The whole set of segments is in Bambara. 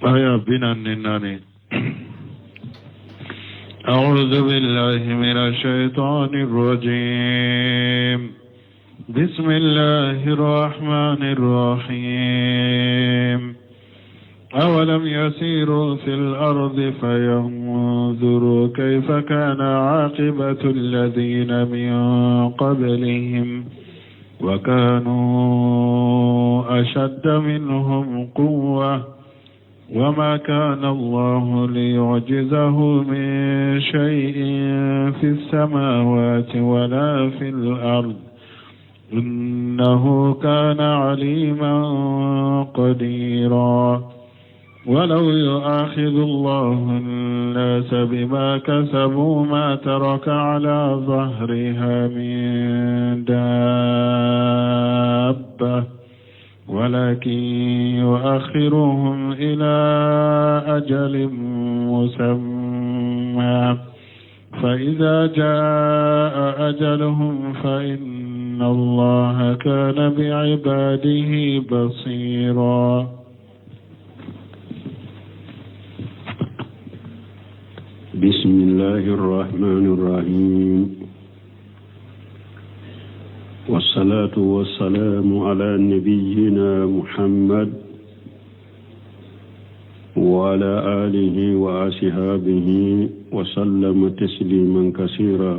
Aya 44. أعوذ بالله من الشيطان الرجيم. بسم الله الرحمن الرحيم. أولم يسيروا في الأرض فينظروا كيف كان عاقبة الذين من قبلهم وكانوا أشد منهم قوة وما كان الله ليعجزه من شيء في السماوات ولا في الأرض إنه كان عليما قديرا. ولو يؤاخذ الله الناس بما كسبوا ما ترك على ظهرها من دابة ولكن يؤخرهم إلى أجل مسمى فإذا جاء أجلهم فإن الله كان بعباده بصيرا. بسم الله الرحمن الرحيم، والصلاة والسلام على نبينا محمد وعلى آله وأصحابه وسلم تسليما كثيرا.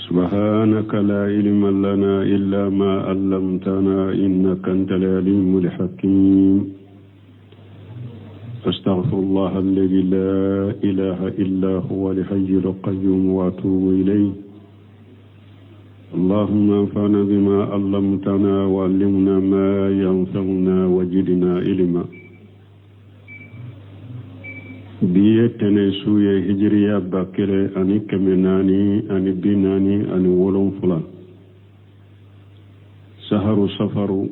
سبحانك لا علم لنا إلا ما علمتنا إنك أنت العليم الحكيم. أستغفر الله الذي لا إله إلا هو الحي القيوم وأتوب إليه. اللهم انفعنا بما علمتنا وعلمنا ما ينفعنا وزدنا علما. Bi ye tɛnɛ su ye, hijiriya 1447, saharu safaru,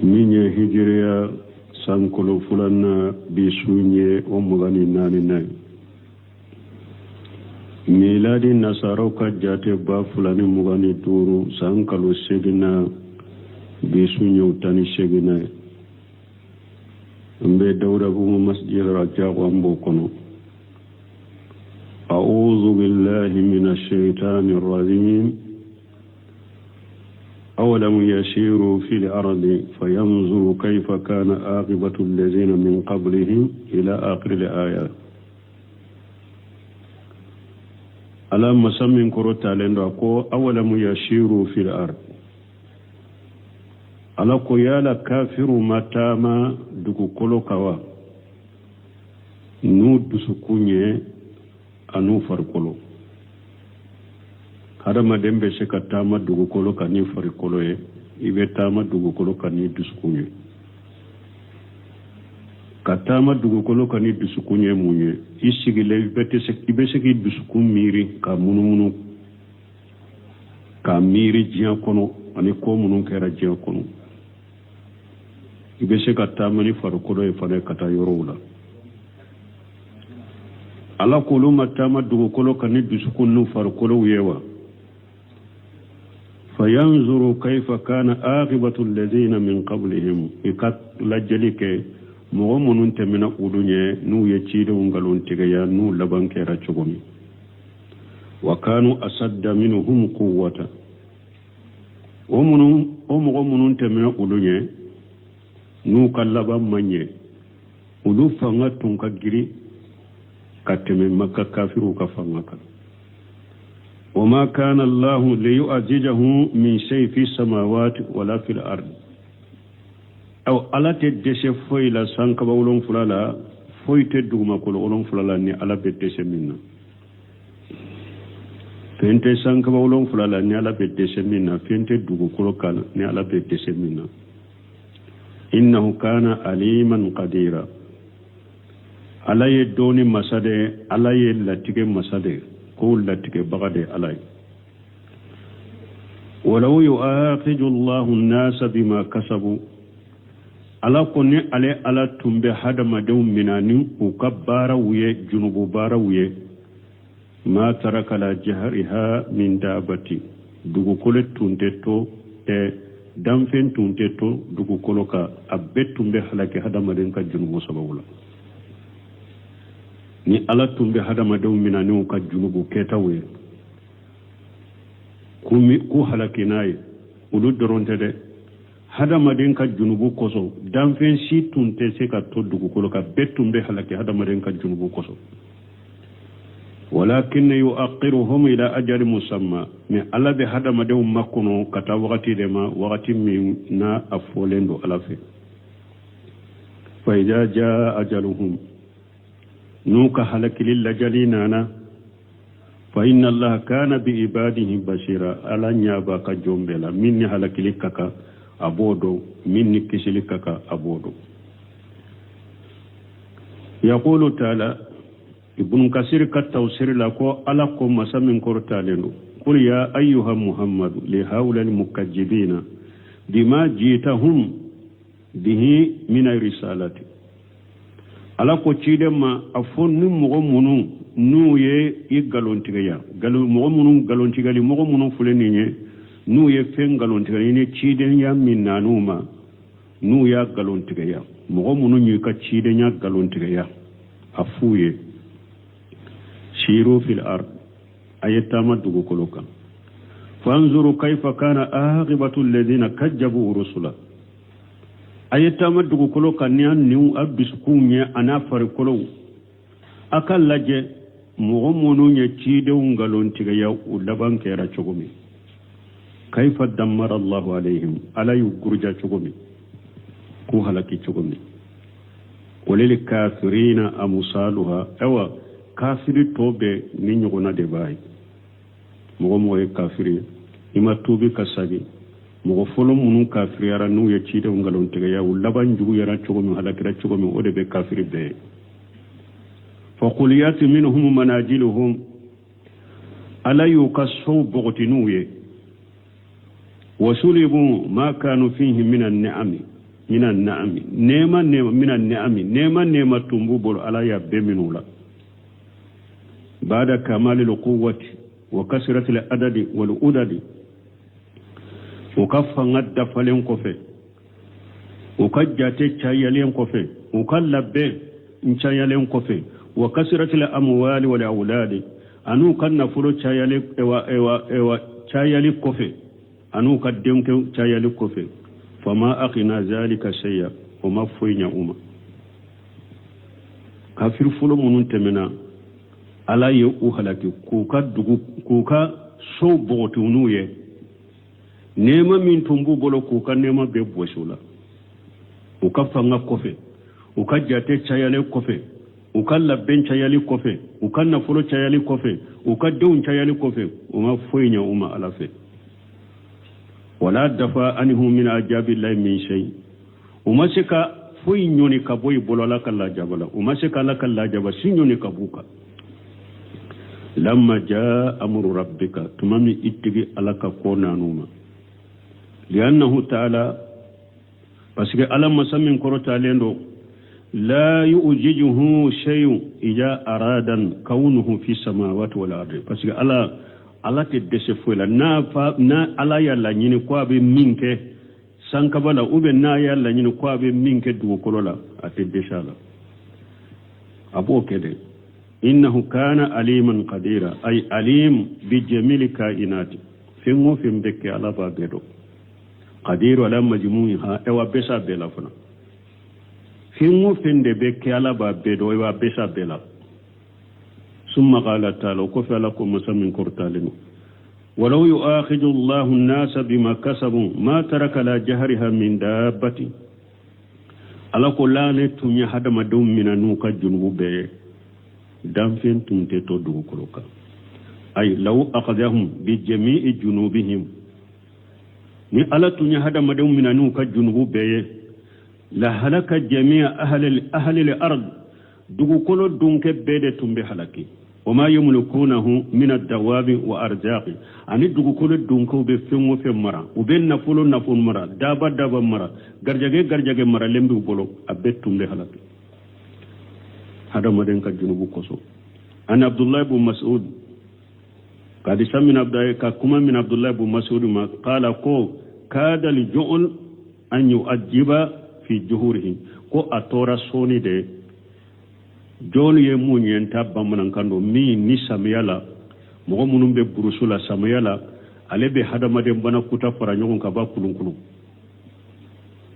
min ye hijiriya sankolo filanan bi su ye o 24nan ye. Miladi nasaraw ka jate 2025 san kalo seginna, bi su ye o 18nan ye. An bɛ Dawudabugu masjid Rajago, an b'o kɔnɔ. أعوذ بالله من الشيطان الرجيم. أولم يسيروا في الأرض فينظروا كيف كان عاقبة الذين من قبلهم إلى آخر الآيات. Ala masa min kɔrɔtalen don, a ko: أولم يسيروا في الأرض. Ala ko yala kafiru ma taama dugukolo kan wa, n'u dusukun ye an'u farikolo? Hadamaden bɛ se ka taama dugukolo kan ni farikolo ye, i bɛ taama dugukolo kan ni dusukun ye. Ka taama dugukolo kan ni dusukun ye mun ye? I sigilen, i bɛ se k'i dusukun miiri ka munumunu, k'a miiri diɲɛ kɔnɔ ani ko minnu kɛra diɲɛ kɔnɔ. I bɛ se ka taama ni farikolo ye fana ka taa yɔrɔw la. Ala k'olu ma taama dugukolo kan ni dusukun n'u farikolow ye wa? فينظروا كيف كان عاقبة الذين من قبلهم. I ka lajɛli kɛ mɔgɔ minnu tɛmɛna olu ɲɛ, n'u ye cidenw nkalon tigɛya, n'u laban kɛra cogo min. وكانوا أشد منهم قوة. O minnu, o mɔgɔ minnu tɛmɛna olu ɲɛ, n'u ka laban man ɲɛ, olu fanga tun ka girin ka tɛmɛ Maka kafiriw ka fanga kan. وما كان الله ليعجزه من شيء في السماوات ولا في الأرض. Aw, Ala tɛ dɛsɛ foyi la sankaba 7 la, foyi tɛ dugumakolo 7 la ni Ala bɛ dɛsɛ min na. Fɛn tɛ sankaba 7 la ni Ala bɛ dɛsɛ min na, fɛn tɛ dugukolo kan ni Ala bɛ dɛsɛ min na. إنه كان عليما قديرا. Ala ye dɔɔni masa de, Ala ye latigɛ masa de, kow latigɛbaga de Ala ye. ولو يؤاخذ الله الناس بما كسبوا. Ala ko ni ale Ala tun bɛ hadamadenw mina ni u ka baaraw ye, junubu baaraw ye, ما ترك على ظهرها من دابة, dugukolo tun tɛ to ɛ. Danfɛn tun tɛ to dugukolo kan, a bɛɛ tun bɛ halaki hadamaden ka junubu sababu la. Ni Ala tun bɛ hadamadenw mina n'u ka junubu kɛtaw ye k'u halaki n'a ye, olu dɔrɔn tɛ dɛ, hadamaden ka junubu kosɔn danfɛn si tun tɛ se ka to dugukolo kan, bɛɛ tun bɛ halaki hadamaden ka junubu kosɔn. Walakin yuakhiruhum ila ajali musamma, mais Ala bɛ hadamadenw makɔnɔ ka taa wagati de ma, wagati min n'a a fɔlen don Ala fɛ. Fa iza jaa ajaluhum, n'u ka halakili lajali nana, fa inna allaha kana bi ibadihi basira, Ala ɲɛ b'a ka jɔn bɛɛ la. Min ni halakili ka kan a b'o dɔn, min ni kisili ka kan a b'o dɔn. Yaqulu taala, Ibn Kasir ka tafsiri la ko Ala ko masa min kɔrɔtalen don, qul ya ayyuha Muhammadu li haula mukajibina bima jitahum bihi min risalati. Ala ko ciden ma, a fɔ ni mɔgɔ minnu n'u ye i nkalontigiya, mɔgɔ minnu nkalontigali, mɔgɔ minnu filɛ nin ye, n'u ye fɛn nkalontigɛ ni cidenya min nan'u ma, n'u y'a nkalontigiya, mɔgɔ minnu y'u ka cidenya nkalontigiya, a f'u ye siru fil ard, a ye taama dugukolo kan, fanzuru kaifa kana aqibatu alladhina kajjabu rusula, a ye taama dugukolo kan ni a niw a dusukunw ye a n'a farikolow, a ka lajɛ mɔgɔ minnu ye cidenw nkalontigiya, u laban kɛra cogo min, kaifa dammara allahu alayhim, Ala y'u guruja cogo min, k'u halaki cogo min. Walil kafirina amusaluha, ayiwa kafiri tɔ bɛɛ ni ɲɔgɔnna de b'a ye. Mɔgɔ mɔgɔ ye kafiri ye, i ma tuubi ka sagi, mɔgɔ fɔlɔ minnu kafiriyara n'u ye cidenw nkalontigiya, u laban juguyara cogo min, halakira cogo min, o de bɛ kafiri bɛɛ ye. Fakuliyati minhum manajiluhum, Ala y'u ka sow bɔgɔti n'u ye, wasulibu ma kanu fihi mina ni'ami, mina ni'ami, nɛɛma nɛɛma, mina ni'ami, nɛɛma nɛɛma tun b'u bolo, Ala y'a bɛɛ min'u la. Bada kamalil quwwati wa kasratil adadi wal udadi, u ka fanga dafalen kɔfɛ, u ka jate cayalen kɔfɛ, u ka labɛn cayalen kɔfɛ, wa kasratil amwali wal awladi, an'u ka nafolo cayali, ewa ewa ewa cayali kɔfɛ, an'u ka denkɛ cayali kɔfɛ, fama aghna zalika shay'a, o ma foyi ɲɛ u ma. Kafiri fɔlɔ minnu tɛmɛna, Ala ye u halaki k'u ka dugu, k'u ka sow bɔgɔti n'u ye, nɛɛma min tun b'u bolo, k'u ka nɛɛma bɛɛ bɔsi u la, u ka fanga kɔfɛ, u ka jate cayalen kɔfɛ, u ka labɛn cayali kɔfɛ, u ka nafolo cayali kɔfɛ, u ka denw cayali kɔfɛ, u ma foyi ɲɛ u ma Ala fɛ. Wala dafa anihum min ajabillahi min shay, u ma se ka foyi ɲɔni ka bɔ i bolo Ala ka lajaba la, u ma se ka Ala ka lajaba si ɲɔni ka b'u kan. Lamma jaa amru rabbika, tuma min i tigi Ala ka ko nan'u ma, liannahu taala, parce que Ala masa min kɔrɔtalen don, la yujijuhu shay'un ija aradan kaunuhu fi samawati wal ardi, parce que Ala tɛ dɛsɛ foyi la. N'a fa n'a Ala y'a laɲini ko a bɛ min kɛ sankaba la, ou bien n'a y'a laɲini ko a bɛ min kɛ dugukolo la, a tɛ dɛsɛ a la, a b'o kɛ dɛ. Innahu kana aliman qadira, ay alim bi jamili kainati, fɛn o fɛn bɛ kɛ Ala b'a bɛɛ dɔn, qadiru ala majmu'iha, ewa bɛɛ s'a bɛɛ la fana, fɛn o fɛn de bɛ kɛ Ala b'a bɛɛ dɔn, ewa bɛɛ s'a bɛɛ la. Summa qala taala, o kɔfɛ Ala ko masa min kɔrɔtalen don, walaw yu'akhidhu Allahu an-nasa bima kasabu ma taraka la jahriha min dabbati, Ala ko laale tun ye hadamadenw mina n'u ka junubu bɛɛ ye, danfɛn tun tɛ to dugukolo kan. Ay law akhadhahum bi jami'i junubihim, ni Ala tun ye hadamadenw mina n'u ka junubu bɛɛ ye, la halaka jami'a ahli al-ard, dugukolo dunkɛ bɛɛ de tun bɛ halaki, wa ma yamlikunahu min ad-dawabi wa arzaqi, ani dugukolo dunkɛw bɛ fɛn o fɛn mara, u bɛ nafolo nafolo mara, daba daba mara, garijɛgɛ garijɛgɛ maralen b'u bolo, a bɛɛ tun bɛ halaki hadamaden ka junubu kosɔn. Ani Abdullahi bun Mas'ud ka hadisa min Abdullahi ka kuma min Abdullahi bun Mas'ud ma, qala ko Kada alju'l an yu'ajjiba fi juhurihim, ko a tora sɔɔni de. Jɔn ye mun ye, n ta bamanankan don min ni samiya la, mɔgɔ minnu bɛ burusu la samiya la, ale bɛ hadamaden bana kuta fara ɲɔgɔn kan, a b'a kulunkulu,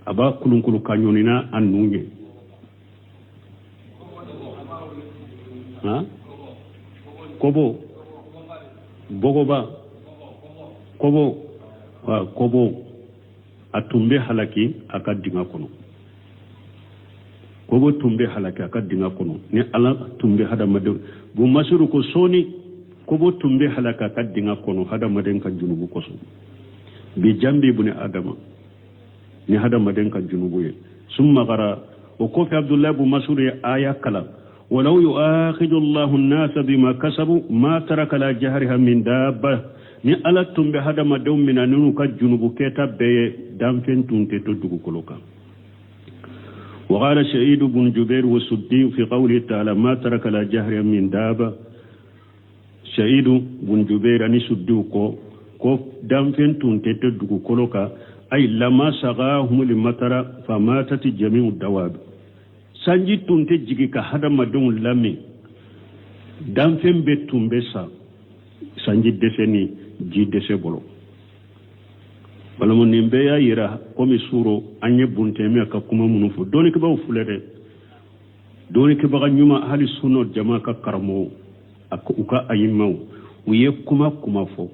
a b'a kulunkulu ka ɲɔni n'a a nun ye. Han, kobo, bɔgɔba, kobo, kobo, a tun bɛ halaki a ka dingɛ kɔnɔ. Kobo tun bɛ halaki a ka dingɛ kɔnɔ ni Ala tun bɛ hadamadenw. Bun Masudu ko sɔɔni kobo tun bɛ halaki a ka dingɛ kɔnɔ hadamaden ka junubu kosɔn. Bi jambi buni adama, ni hadamaden ka junubu ye. Summa qara, o kɔfɛ Abdulayi bun Masudu ye aya kalan: walaw yu'akhidu Allahu an-nasa bima kasabu ma taraka ala jahriha min dabba. Ni Ala tun bɛ hadamadenw minɛ n'u ka junubu kɛta bɛɛ ye, danfɛn tun tɛ to dugukolo kan. وقال سعيد بن جبير والسدي في قوله تعالى ما ترك على جهر من دابة، سعيد بن جبير ani Suddi ko ko danfɛn tun tɛ to dugukolo kan. Ay lama sagahum limatara famatati jamiu dawab. Sanji tun tɛ jigi ka hadamadenw lamin, danfɛn bɛɛ tun bɛ sa sanji dɛsɛ ni ji dɛsɛ bolo. Balima, nin bɛɛ y'a yira komi suro an ye Buntɛmiya ka kuma minnu fɔ, dɔnnikɛbaaw filɛ dɛ, dɔnnikɛbaga ɲuman, hali sunna jama ka karamɔgɔw, u ka ayimaw, u ye kuma kuma fɔ.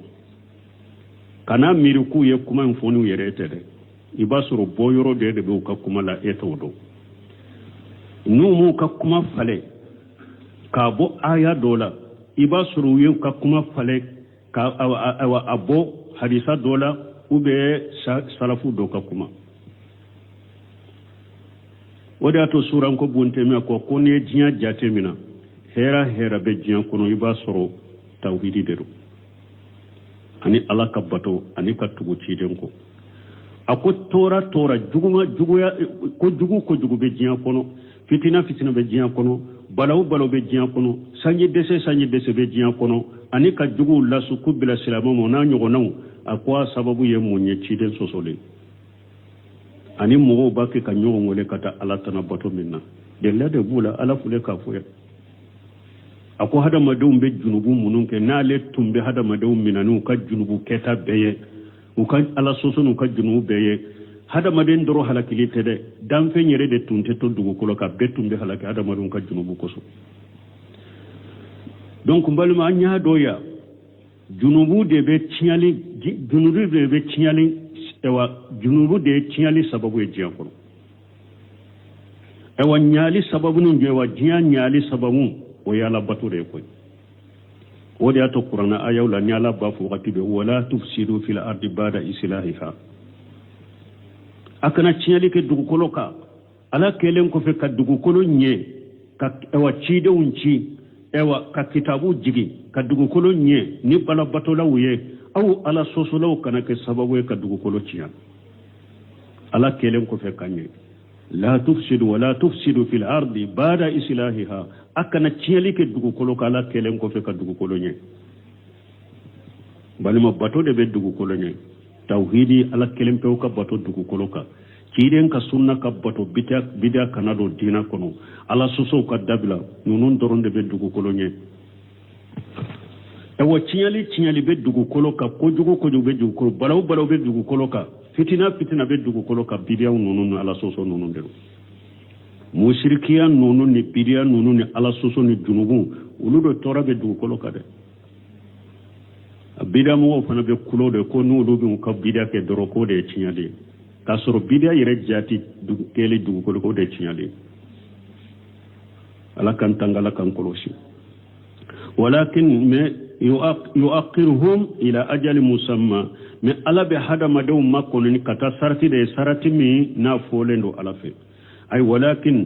Kana miiri k'u ye kuma in fɔ n'u yɛrɛ tɛ dɛ. I b'a sɔrɔ bɔ yɔrɔ de bɛ u ka kuma la, e t'o dɔn. N'u m'u ka kuma falen k'a bɔ aya dɔ la, i b'a sɔrɔ u ye u ka kuma falen ka a bɔ hadisa dɔ la ou bien salafu dɔ ka kuma. O de y'a to suran ko Buntɛmiya ko ko n'i ye diɲɛ jate minɛ, hɛrɛ hɛrɛ bɛ diɲɛ kɔnɔ, i b'a sɔrɔ tawhidi de don, ani Ala ka bato, ani ka tugu ciden kɔ. A ko tɔɔrɔ tɔɔrɔ, juguma juguya, kojugu kojugu bɛ diɲɛ kɔnɔ, fitina fitina bɛ diɲɛ kɔnɔ, balawu balawu bɛ diɲɛ kɔnɔ, sanji dɛsɛ sanji dɛsɛ bɛ diɲɛ kɔnɔ, ani ka juguw lasu k'u bila silamɛw ma, n'a ɲɔgɔnnaw. A ko a sababu ye mun ye? Ciden sɔsɔlen, ani mɔgɔw b'a kɛ ka ɲɔgɔn wele ka taa Ala tana bato min na, delila de b'u la. Ala fule k'a fɔ yan. A ko hadamadenw bɛ junubu minnu kɛ, n'ale tun bɛ hadamadenw minɛ n'u ka junubu kɛta bɛɛ ye, u ka Ala sɔsɔ n'u ka junubu bɛɛ ye, hadamaden dɔrɔn halakili tɛ dɛ, danfɛn yɛrɛ de tun tɛ to dugukolo kan, bɛɛ tun bɛ halaki hadamadenw ka junubu kosɔn. Donc n balima, an y'a dɔn yan, junubu de bɛ tiɲɛli, junubu de bɛ tiɲɛli, ayiwa, junubu de ye tiɲɛli sababu ye diɲɛ kɔnɔ. Ayiwa, ɲali sababu ni jɔ, ayiwa, diɲɛ ɲali sababu, o ye Ala bato de ye koyi. O de y'a to kuranna ayaw la, ni Ala b'a fɔ wagati bɛɛ: wala tufsidu fil ardi bada islahiha, a kana tiɲɛli kɛ dugukolo kan Ala kɛlen kɔfɛ ka dugukolo ɲɛ, ka ayiwa cidenw ci, ayiwa ka kitabu jigin ka dugukolo ɲɛ ni balabatolaw ye. Aw Ala sɔsɔlaw kana kɛ sababu ye ka dugukolo tiɲɛ Ala kɛlen kɔfɛ ka ɲɛ. La tufsidu, wala tufsidu fil ardi bada islahiha, a kana tiɲɛli kɛ dugukolo kan Ala kɛlen kɔfɛ ka dugukolo ɲɛ. Balima, bato de bɛ dugukolo ɲɛ. Tawhidi, Ala kelen pewu ka bato dugukolo kan, ciden ka sunna ka bato, bida kana don diina kɔnɔ, Ala sɔsɔw ka dabila, ninnu dɔrɔn de bɛ dugukolo ɲɛ. Ayiwa, tiɲɛli tiɲɛli bɛ dugukolo kan, kojugu kojugu bɛ dugukolo, balawu balawu bɛ dugukolo kan, fitina fitina bɛ dugukolo kan, bidiyaw ninnu ni Ala sɔsɔ ninnu de don. Musirikiya ninnu ni bidiya ninnu ni Ala sɔsɔ ni junubu, olu de tɔɔrɔ bɛ dugukolo kan dɛ. A bidiya mɔgɔw fana bɛ kulo de ko n'olu bɛ u ka bidiya kɛ dɔrɔn, k'o de ye tiɲɛli ye, k'a sɔrɔ bidiya yɛrɛ jati kɛli dugukolo, k'o de ye tiɲɛli ye. Ala k'an tanga, Ala k'an kɔlɔsi. Walakin mais yuakhiruhum ila ajali musamma, mais Ala bɛ hadamadenw makɔnɔni ka taa sarati de ye, sarati min n'a fɔlen don Ala fɛ. Ay walakin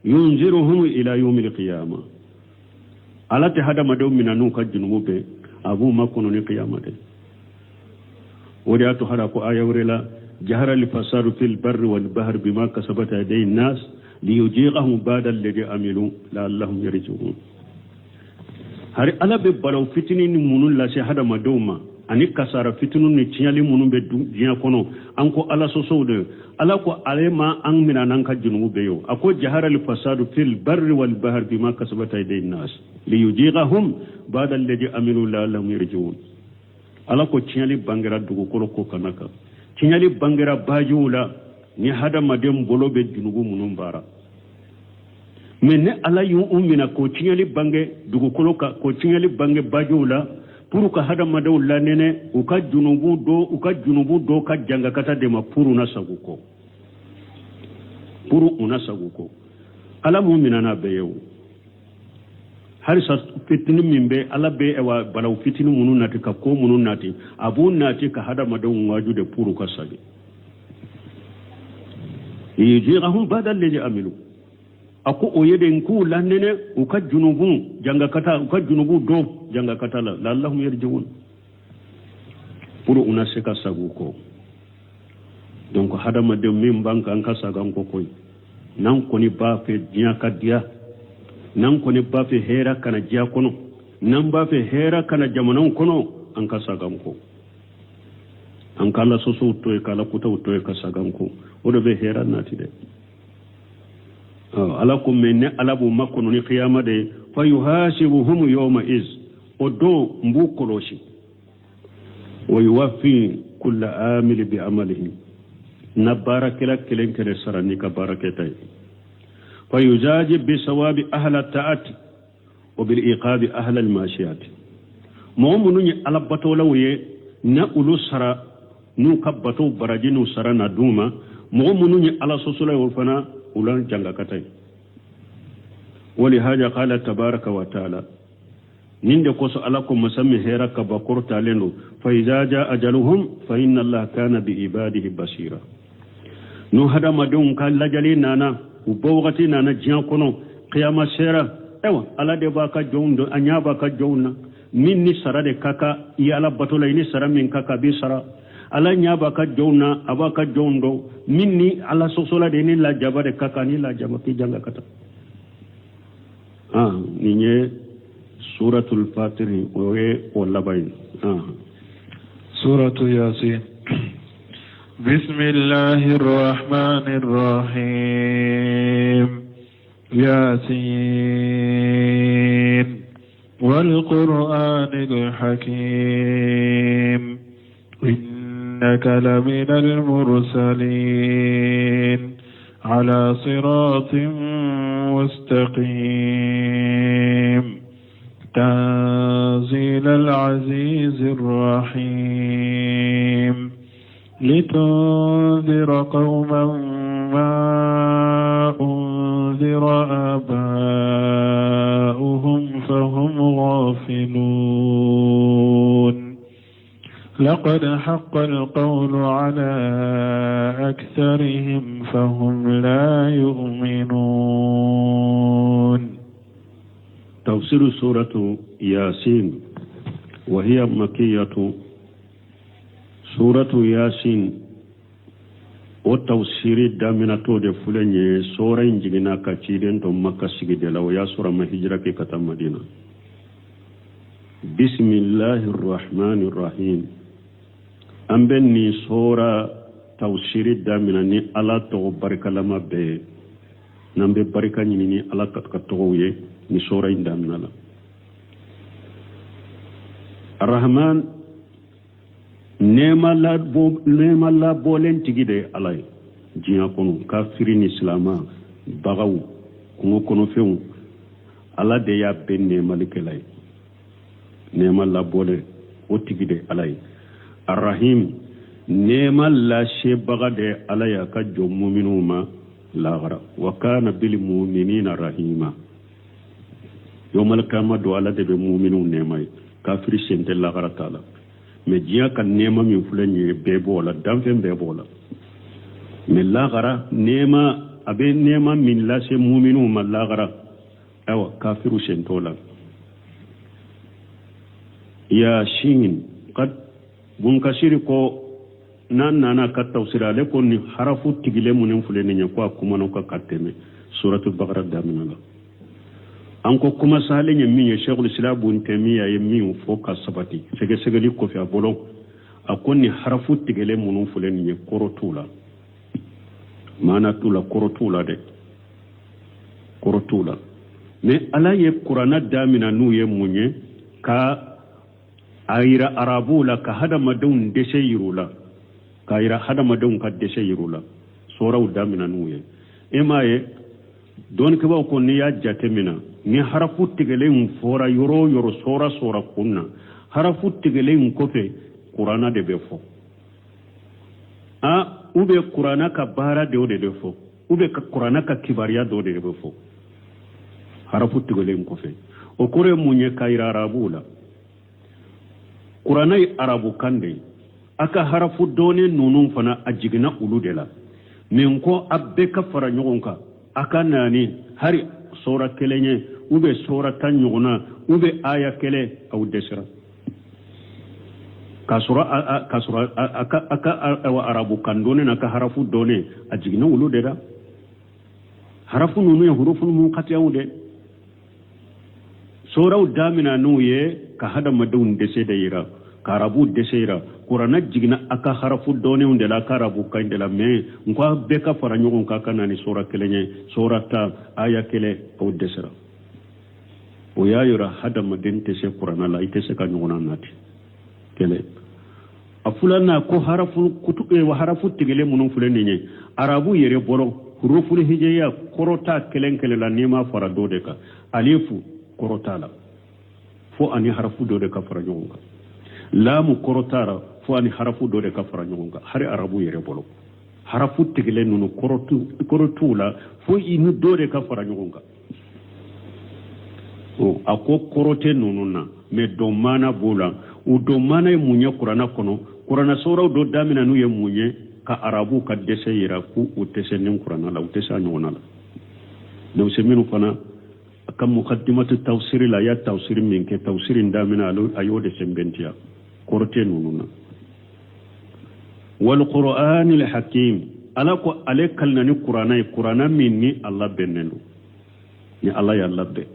yunziruhum ila yawmil qiyama, Ala tɛ hadamadenw minɛ n'u ka junubu bɛɛ, a b'u makɔnɔ ni qiyama de. O de y'a to hada ko aya wɛrɛ la: jahara lifasadu fil barri wal bahri bima kasabat aydi nas liyujiqahum ba'da alladhi amilu la'allahum yarji'un. Hari Ala bɛ balaw fitinin ni minnu lase hadamadenw ma. Ani kasara fitiniw ni tiɲɛli minnu bɛ diɲɛ kɔnɔ, an ko Ala sɔsɔw de. Ala ko ale ma an minɛ n'an ka junubu bɛɛ ye o. A ko jahara al fasadu fil barri wal bahri bima kasabat aydin nas liyujiqahum ba'da alladhi amilu la'allahum yarji'un. Ala ko tiɲɛli bangera dugukolo kɔ kan kan, tiɲɛli bangera bajiw la ni hadamaden bolo bɛ junubu minnu baara. Mais ne Ala y'u minɛ k'o tiɲɛli bange dugukolo kan, k'o tiɲɛli bange bajiw la, pour ka hadamadenw lanɛnɛ u ka junubu dɔ, u ka junubu dɔ ka jangakata de ma, pour u na sagu kɔ, pour u na sagu kɔ. Ala m'u minɛ n'a bɛɛ ye o. Halisa fitini min bɛ Ala bɛ ɛwa balaw fitini minnu nati ka ko minnu nati, a b'u nati ka hadamadenw waaju de pour u ka sagi. Liyujiqahum ba'da alladhi amilu, a ko o ye de n k'u lanɛnɛ u ka junubu jangakata, u ka junubu dɔ jangakata la, la'allahum yarji'un, pour u na se ka sagu kɔ. Donc hadamaden min b'an kan, an ka sagan kɔ koyi. N'an kɔni b'a fɛ diɲɛ ka diya, n'an kɔni b'a fɛ hɛrɛ kana diɲɛ kɔnɔ, n'an b'a fɛ hɛrɛ kana jamanaw kɔnɔ, an ka sagan kɔ, an ka Ala sɔsɔw to yen, ka Ala kutaw to yen, ka sagan kɔ. O de bɛ hɛrɛ nati dɛ. Ala ko mais ne Ala b'u makɔnɔ ni kiyama de ye. Fa yuhasibuhum yawma iz, o don n b'u kɔlɔsi. Wa yuwaffi kulla amili bi amalihi, na baarakɛla kelen kelen sara n'i ka baarakɛta ye. Fa yujaji bi sawabi ahla ta'ati wa bil iqabi ahla al mashiyati. Mɔgɔ minnu ye Ala batolaw ye, na olu sara n'u ka batow baraji n'u sara na d'u ma. Mɔgɔ minnu ye Ala sɔsɔla ye, o fana u la jangakata ye. Walihaja qala tabaraka wa taala, nin de kosɔn Ala ko masa min hɛrɛ ka ba kɔrɔtalen don, fa iza ja ajaluhum fa inna Allaha kana bi ibadihi basira. N'u hadamadenw ka lajali nana, u bɔ wagati nana diɲɛ kɔnɔ, kiyama sera, ayiwa Ala de b'a ka jɔnw dɔn, a ɲɛ b'a ka jɔnw na. Min ni sara de ka kan i Ala bato la, i ni sara min ka kan, a b'i sara. Ala ɲɛ b'a ka jɔnw na, a b'a ka jɔnw dɔn. Min ni Ala sɔsɔla de, ni lajaba de ka kan, ni lajaba k'i janga ka taa. Nin ye suratul fatiri, o ye o laban ye. Suratu Yasin. Bismillahir Rahmanir Rahim. Yasin. Wal Qur'anil Hakim. Innaka laminal mursalin. Ala siratin mustaqim. Tanzil al-Aziz al-Rahim. Litunzira qawman ma unzira aba'uhum fahum ghafilun. Laqad haqqa al-qawlu ala aktharihim fahum la yu'minun. Tafsiru suratu Yasin wa hiya makiyatu. Suratu Yasin o tafsiri daminɛtɔ de filɛ nin ye. Sura in jiginna ka ciden to Maka sigi de la, o y'a sɔrɔ a ma hijira kɛ ka taa Madina. Bisimilahi rahmani rahim. An bɛ nin sura tafsiri daminɛ ni Ala tɔgɔ barikalama bɛɛ ye. N'an bɛ barika ɲini ni Ala ka tɔgɔw ye ni sura in daminɛ la. Arahman, nɛɛma labɔlen tigi de ye Ala ye diɲɛ kɔnɔ, kafiri ni silama, bagaw, kungo kɔnɔfɛnw, Ala de y'a bɛɛ nɛɛmalikɛla ye. Nɛɛma labɔlen o tigi de ye Ala ye. Arahim, nɛɛma lasebaga de ye Ala ye a ka jɔn muminuw ma lahara. Wa kana bil muminina rahima. Yawmal kiyama don, Ala de bɛ muminuw nɛɛma ye, kafiri sen tɛ lahara ta la. Mais diɲɛ ka nɛɛma min filɛ nin ye, bɛɛ b'o la, danfɛn bɛɛ b'o la. Mais lahara nɛɛma, a bɛ nɛɛma min lase muminuw ma lahara, ayiwa kafiru sen t'o la. Yasin kad Bunkasiri ko n'a nana ka tafsiri, ale ko nin harafu tigilen minnu filɛ nin ye, ko a kumana ka tɛmɛ suratu Bakara daminɛ la. An ko kuma sahalen ye min ye, Sheikhul Islam Ibn Taymiya ye min fɔ ka sabati sɛgɛsɛgɛli kɔfɛ a bolo, a ko nin harafu tigɛlen minnu filɛ nin ye, kɔrɔ t'u la, maana t'u la, kɔrɔ t'u la dɛ, kɔrɔ t'u la. Mais Ala ye Kurana damina n'u ye mun ye? Ka a yira arabuw la, ka hadamadenw dɛsɛ yir'u la, k'a yira hadamadenw ka dɛsɛ yir'u la. Soraw damina n'u ye. E m'a ye, dɔnnikɛbaaw ko n'i y'a jate mina, ni harafu tigɛlen fɔra yɔrɔ o yɔrɔ sora sora kun na, harafu tigɛlen kɔfɛ Kurana de bɛ fɔ, a u bɛ Kurana ka baara dɔ de fɔ, u bɛ ka Kurana ka kibaruya dɔ de bɛ fɔ harafu tigɛlen kɔfɛ. O kɔrɔ ye mun ye? K'a yira arabuw la, Kurana ye arabukan de ye. A ka harafu dɔɔnin ninnu fana, a jiginna olu de la. Min ko a bɛɛ ka fara ɲɔgɔn kan, a ka na ni hari sora kelen ye, u bɛ sora 10 ɲɔgɔnna, u bɛ aya kelen, aw dɛsɛra. K'a sɔrɔ a ka arabukan dɔɔnin n'a ka harafu dɔɔnin, a jiginna olu de la. Harafu ninnu ye hurufu munkatiyaw de. Soraw damina n'u ye ka hadamadenw dɛsɛ de yira, ka arabu dɛsɛ yira. Kuranɛ jiginna a ka harafu dɔɔninw de la, a ka arabu kan de la. Mais n ko a bɛɛ ka fara ɲɔgɔn kan ka na ni sora kelen ye, sora 10, aya kelen, aw dɛsɛra. O y'a yira hadamaden tɛ se kuranɛ la, i tɛ se ka ɲɔgɔnna nati. Kelen a filanan ko harafu kutu harafu tigɛlen minnu filɛ nin ye arabu yɛrɛ bolo, huruful hijiya, kɔrɔ t'a kelen kelen la n'i ma fara dɔ de kan. Alifu kɔrɔ t'a la fo ani harafu dɔ de ka fara ɲɔgɔn kan. Laamu kɔrɔ t'a la fo ani harafu dɔ de ka fara ɲɔgɔn kan. Hari arabu yɛrɛ bolo, harafu tigɛlen ninnu kɔrɔ t'u la fo i ni dɔ de ka fara ɲɔgɔn kan. A ko kɔrɔ tɛ ninnu na, mais dɔn maana b'o la. U dɔn maana ye mun ye Kuranɛ kɔnɔ? Kuranɛ soraw dɔ daminɛ n'u ye mun ye? Ka arabuw ka dɛsɛ yira k'u u tɛ se ni kuranɛ la, u tɛ se a ɲɔgɔnna la. Donc c'est minnu fana a ka mukaddimatu tafsiri la, a y'a tafsiri min kɛ, tafsiri in daminɛ, a y'o de sɛnbɛntiya, kɔrɔ tɛ ninnu na. Wal qur'anil hakim, Ala ko ale kalina ni kuranɛ ye, kuranɛ min ni Allah bɛnnen don, ni Ala y'a labɛn.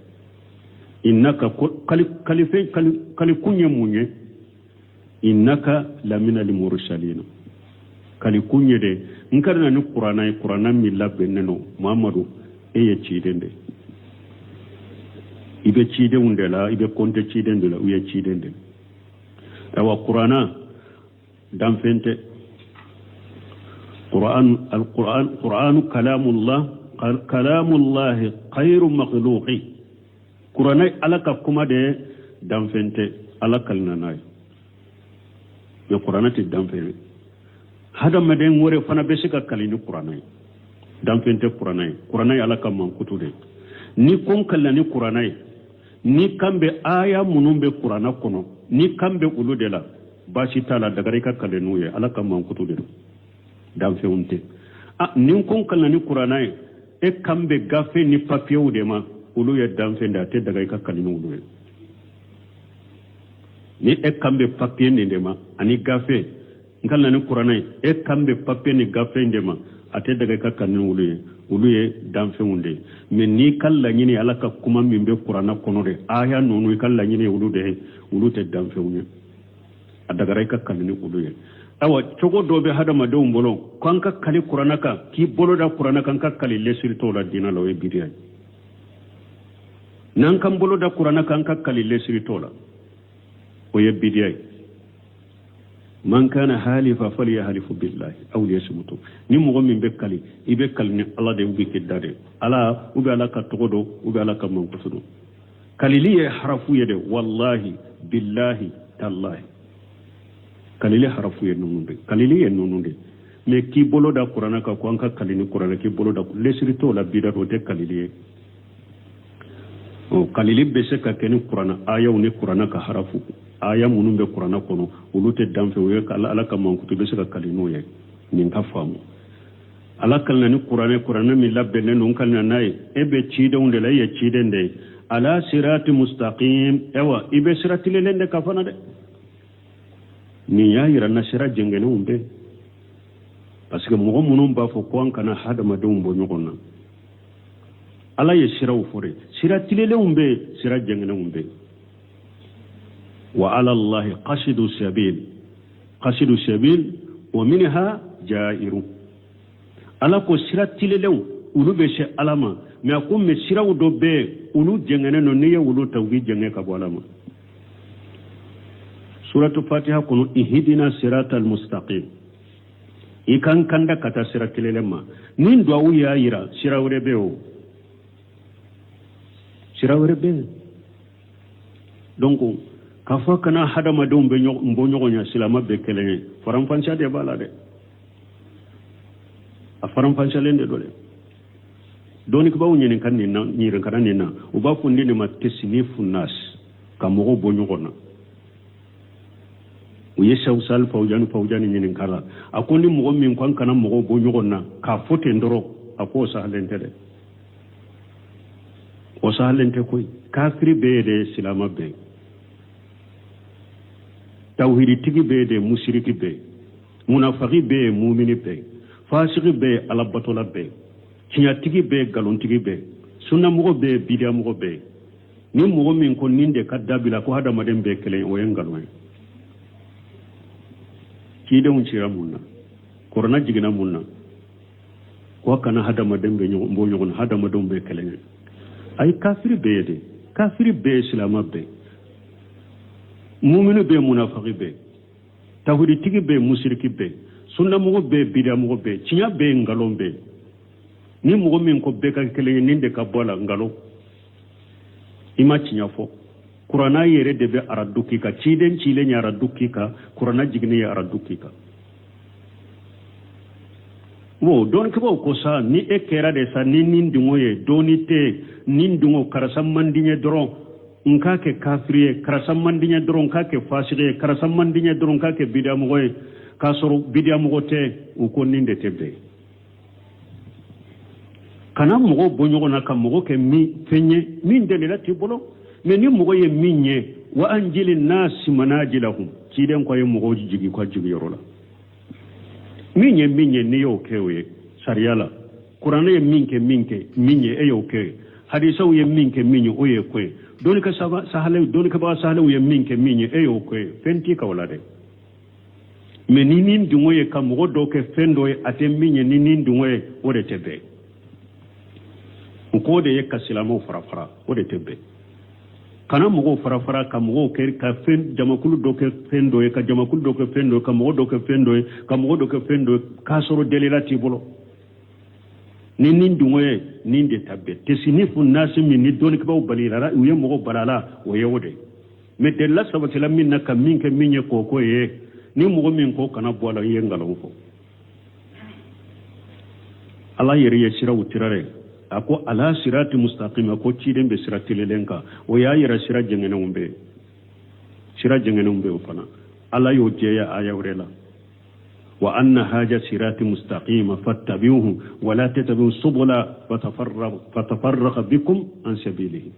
Innaka, kalifen kalikun ye mun ye? Innaka lamina limursalina, kalikun ye de n kalina ni kuranɛ ye, kuranɛ min labɛnnen don. Muhamadu, e ye ciden de, i bɛ cidenw de la, i bɛ kɔnte ciden de la, u ye ciden de. Ayiwa, kuranɛ danfɛn tɛ. Qur'an, alquran, Qur'anu kalamullah, kalamullahi khairu makhluqi. Kuranɛ Ala ka kuma de, danfɛn tɛ. Ala kalina n'a ye, mais kuranɛ tɛ danfɛn ye. Hadamaden wɛrɛ fana bɛ se ka kali ni kuranɛ ye. Danfɛn tɛ kuranɛ ye. Kuranɛ ye Ala ka mankutu de ye. Ni ko n kalina ni kuranɛ ye, ni kan bɛ aya minnu bɛ kuranɛ kɔnɔ, ni kan bɛ olu de la, baasi t'a la, dagara i ka kali n'u ye. Ala ka mankutu de don, danfɛnw tɛ. A ni ko n kalina ni kuranɛ ye, e kan bɛ gafe ni papiyew de ma, olu ye danfɛn de, a tɛ daga i ka kali n'olu ye. Ni e kan bɛ papiye nin de ma ani gafe, n kalina ni kuranɛ ye, e kan bɛ papiye ni gafe in de ma, a tɛ daga i ka kali n'olu ye, olu ye danfɛnw de ye. Mais n'i ka laɲini Ala ka kuma min bɛ kuranɛ kɔnɔ de, aya ninnu, i ka laɲini ye olu de ye, olu tɛ danfɛnw ye, a dagara i ka kali ni olu ye. Ayiwa, cogo dɔ bɛ hadamadenw bolo ko an ka kali kuranɛ kan, k'i bolo da kuranɛ kan ka kali, lesiri t'o la diinɛ la, o ye bidiya ye. N'an k'an bolo da kuranɛ kan ka kali, lesiri t'o la, o ye bidiya ye. Man kana halifa falyahlifu billahi aw liyasmutu. Ni mɔgɔ min bɛ kali, i bɛ kali ni Ala de, u bɛ k'i da de Ala, u bɛ Ala ka tɔgɔ dɔn, u bɛ Ala ka mankutu dɔn. Kalili ye harafu ye dɛ, wallahi, billahi, tallahi, kalili harafu ye ninnu de, kalili ye ninnu de. Mais k'i bolo da kuranɛ kan ko an ka kali ni kuranɛ, k'i bolo da, lesiri t'o la, bida o tɛ kalili ye. Ɔ kalili bɛ se ka kɛ ni kuranɛ ayaw ni kuranɛ ka harafu, aya minnu bɛ kuranɛ kɔnɔ, olu tɛ danfɛ, o ye Ala ka mankutu, bɛ se ka kali n'o ye. Nin ka faamu, Ala kalina ni kuranɛ, kuranɛ min labɛnnen don, kalina n'a ye. E bɛ cidenw de la, e ye ciden de ye. Ala sirati mustaqim, ayiwa, i bɛ sira tilennen de kan fana dɛ. Nin y'a yira na sira jɛngɛnenw bɛ, parce que mɔgɔ minnu b'a fɔ ko an kana hadamadenw bɔ ɲɔgɔn na. Ala ye siraw fɔ de, sira tilelenw bɛ yen, sira jɛngɛnenw bɛ yen. Wa ala Allahi qasidu sabil, qasidu sabil wa minha jairu. Ala ko sira tilelenw olu bɛ se Ala ma, mais a ko mais siraw dɔ bɛ yen, olu jɛngɛnnen don, n'i ye olu ta u b'i jɛngɛ ka bɔ Ala ma. Suratu Fatiha kɔnɔ, ihdina siratal mustaqim, i k'an kanda ka taa sira tilennen ma. Nin duwawu y'a yira sira wɛrɛ bɛ yen, o sira wɛrɛ bɛ yen. Donc k'a fɔ kana hadamadenw bɛ bɔ ɲɔgɔn ɲɛ, silama bɛɛ kelen ye, faranfasiya de b'a la dɛ, a faranfasiyalen de don dɛ. Dɔnnikɛbaaw ɲininka nin na, ɲininkara nin na, u b'a fɔ nin de ma tasnifu nas, ka mɔgɔw bɔ ɲɔgɔn na. U ye Sɛku Sali Fawujani Fawujani ɲininka la, a ko ni mɔgɔ min ko an kana mɔgɔw bɔ ɲɔgɔn na k'a fɔ ten dɔrɔn, a ko o sahalen tɛ dɛ, o sahalen tɛ koyi. Kafiri bɛ yen de, silama bɛ yen, tawhiditigi bɛ yen de, musiriki bɛ yen, munafaki bɛ yen, mumini bɛ yen, fasigi bɛ yen, alabatola bɛ yen, tiɲɛtigi bɛ yen, nkalontigi bɛ yen, sunnamɔgɔ bɛ yen, bidiyamɔgɔ bɛ yen. Ni mɔgɔ min ko nin de ka dabila ko hadamaden bɛɛ kelen, o ye nkalon ye. Cidenw cira mun na? Kurana jiginna mun na? Ko kana hadamaden bɛ ɲɔgɔn bɔ ɲɔgɔn na, hadamadenw bɛɛ kelen ye. Ayi, kafiri bɛ yen de, kafiri bɛ yen, silama bɛ yen, mumini bɛ yen, munafaki bɛ yen, tawhiditigi bɛ yen, musiriki bɛ yen, sunnamɔgɔ bɛ yen, bidiyamɔgɔ bɛ yen, tiɲɛ bɛ yen, nkalon bɛ yen. Ni mɔgɔ min ko bɛɛ ka kelen ye, nin de ka bɔ a la, nkalon, i ma tiɲɛ fɔ. Kuranna yɛrɛ de bɛ aradu k'i kan, ciden cilen ye aradu k'i kan, kuranna jiginnen ye aradu k'i kan. Bon, dɔnnikɛbaaw ko sa, ni e kɛra de sa ni nin dungɔ ye, dɔnni tɛ nin dungɔ, karisa man di n ye dɔrɔn n k'a kɛ kafiri ye, karisa man di n ye dɔrɔn n k'a kɛ fasigi ye, karisa man di n ye dɔrɔn n k'a kɛ bidiyamɔgɔ ye, k'a sɔrɔ bidiyamɔgɔ tɛ, u ko nin de tɛ bɛn. Kana mɔgɔw bɔ ɲɔgɔn na ka mɔgɔ kɛ min fɛn ye min dalila t'i bolo. Mais ni mɔgɔ ye min ye, wa anzili nasi manazilahum, ciden ko a ye mɔgɔw jigin ka jigiyɔrɔ la, min ye min ye, n'i y'o kɛ, o ye sariya la. Kuranɛ ye min kɛ min kɛ min ye, e y'o kɛ ye. Hadisaw ye min kɛ min ye, o ye ko ye. Dɔnnikɛ sahalew, dɔnnikɛbaga sahalew ye min kɛ min ye, e y'o kɛ ye. Fɛn t'i ka o la dɛ. Mais ni nin dungɔ ye ka mɔgɔ dɔ kɛ fɛn dɔ ye a tɛ min ye, ni nin dungɔ ye, o de tɛ bɛn. U k'o de ye ka silamɛw fara fara, o de tɛ bɛn. Kana mɔgɔw fara fara ka mɔgɔw kɛ ka fɛn jamakulu dɔ kɛ fɛn dɔ ye, ka jamakulu dɔ kɛ fɛn dɔ ye, ka mɔgɔ dɔ kɛ fɛn dɔ ye, ka mɔgɔ dɔ kɛ fɛn dɔ ye, k'a sɔrɔ dalila t'i bolo. Ni nin dungɔ ye, nin de tɛ bɛn. Tasnifu nasi min ni dɔnnikɛbaaw balila, u ye mɔgɔ balala, o ye o de ye. Mais dalila sabatila min na ka min kɛ min ye, k'o ko ye, ni mɔgɔ min ko kana bɔ a la, i ye nkalon fɔ. Ala yɛrɛ ye siraw tira dɛ, a ko ala sirati mustaqim, a ko ciden bɛ sira tilelen kan. O y'a yira sira jɛngɛnenw bɛ yen, sira jɛngɛnenw bɛ yen. O fana Ala y'o jɛya aya wɛrɛ la: wa anna haja sirati mustaqima fattabi'uhu wa la tattabi'u subula fatafarraqa bikum an sabilihi.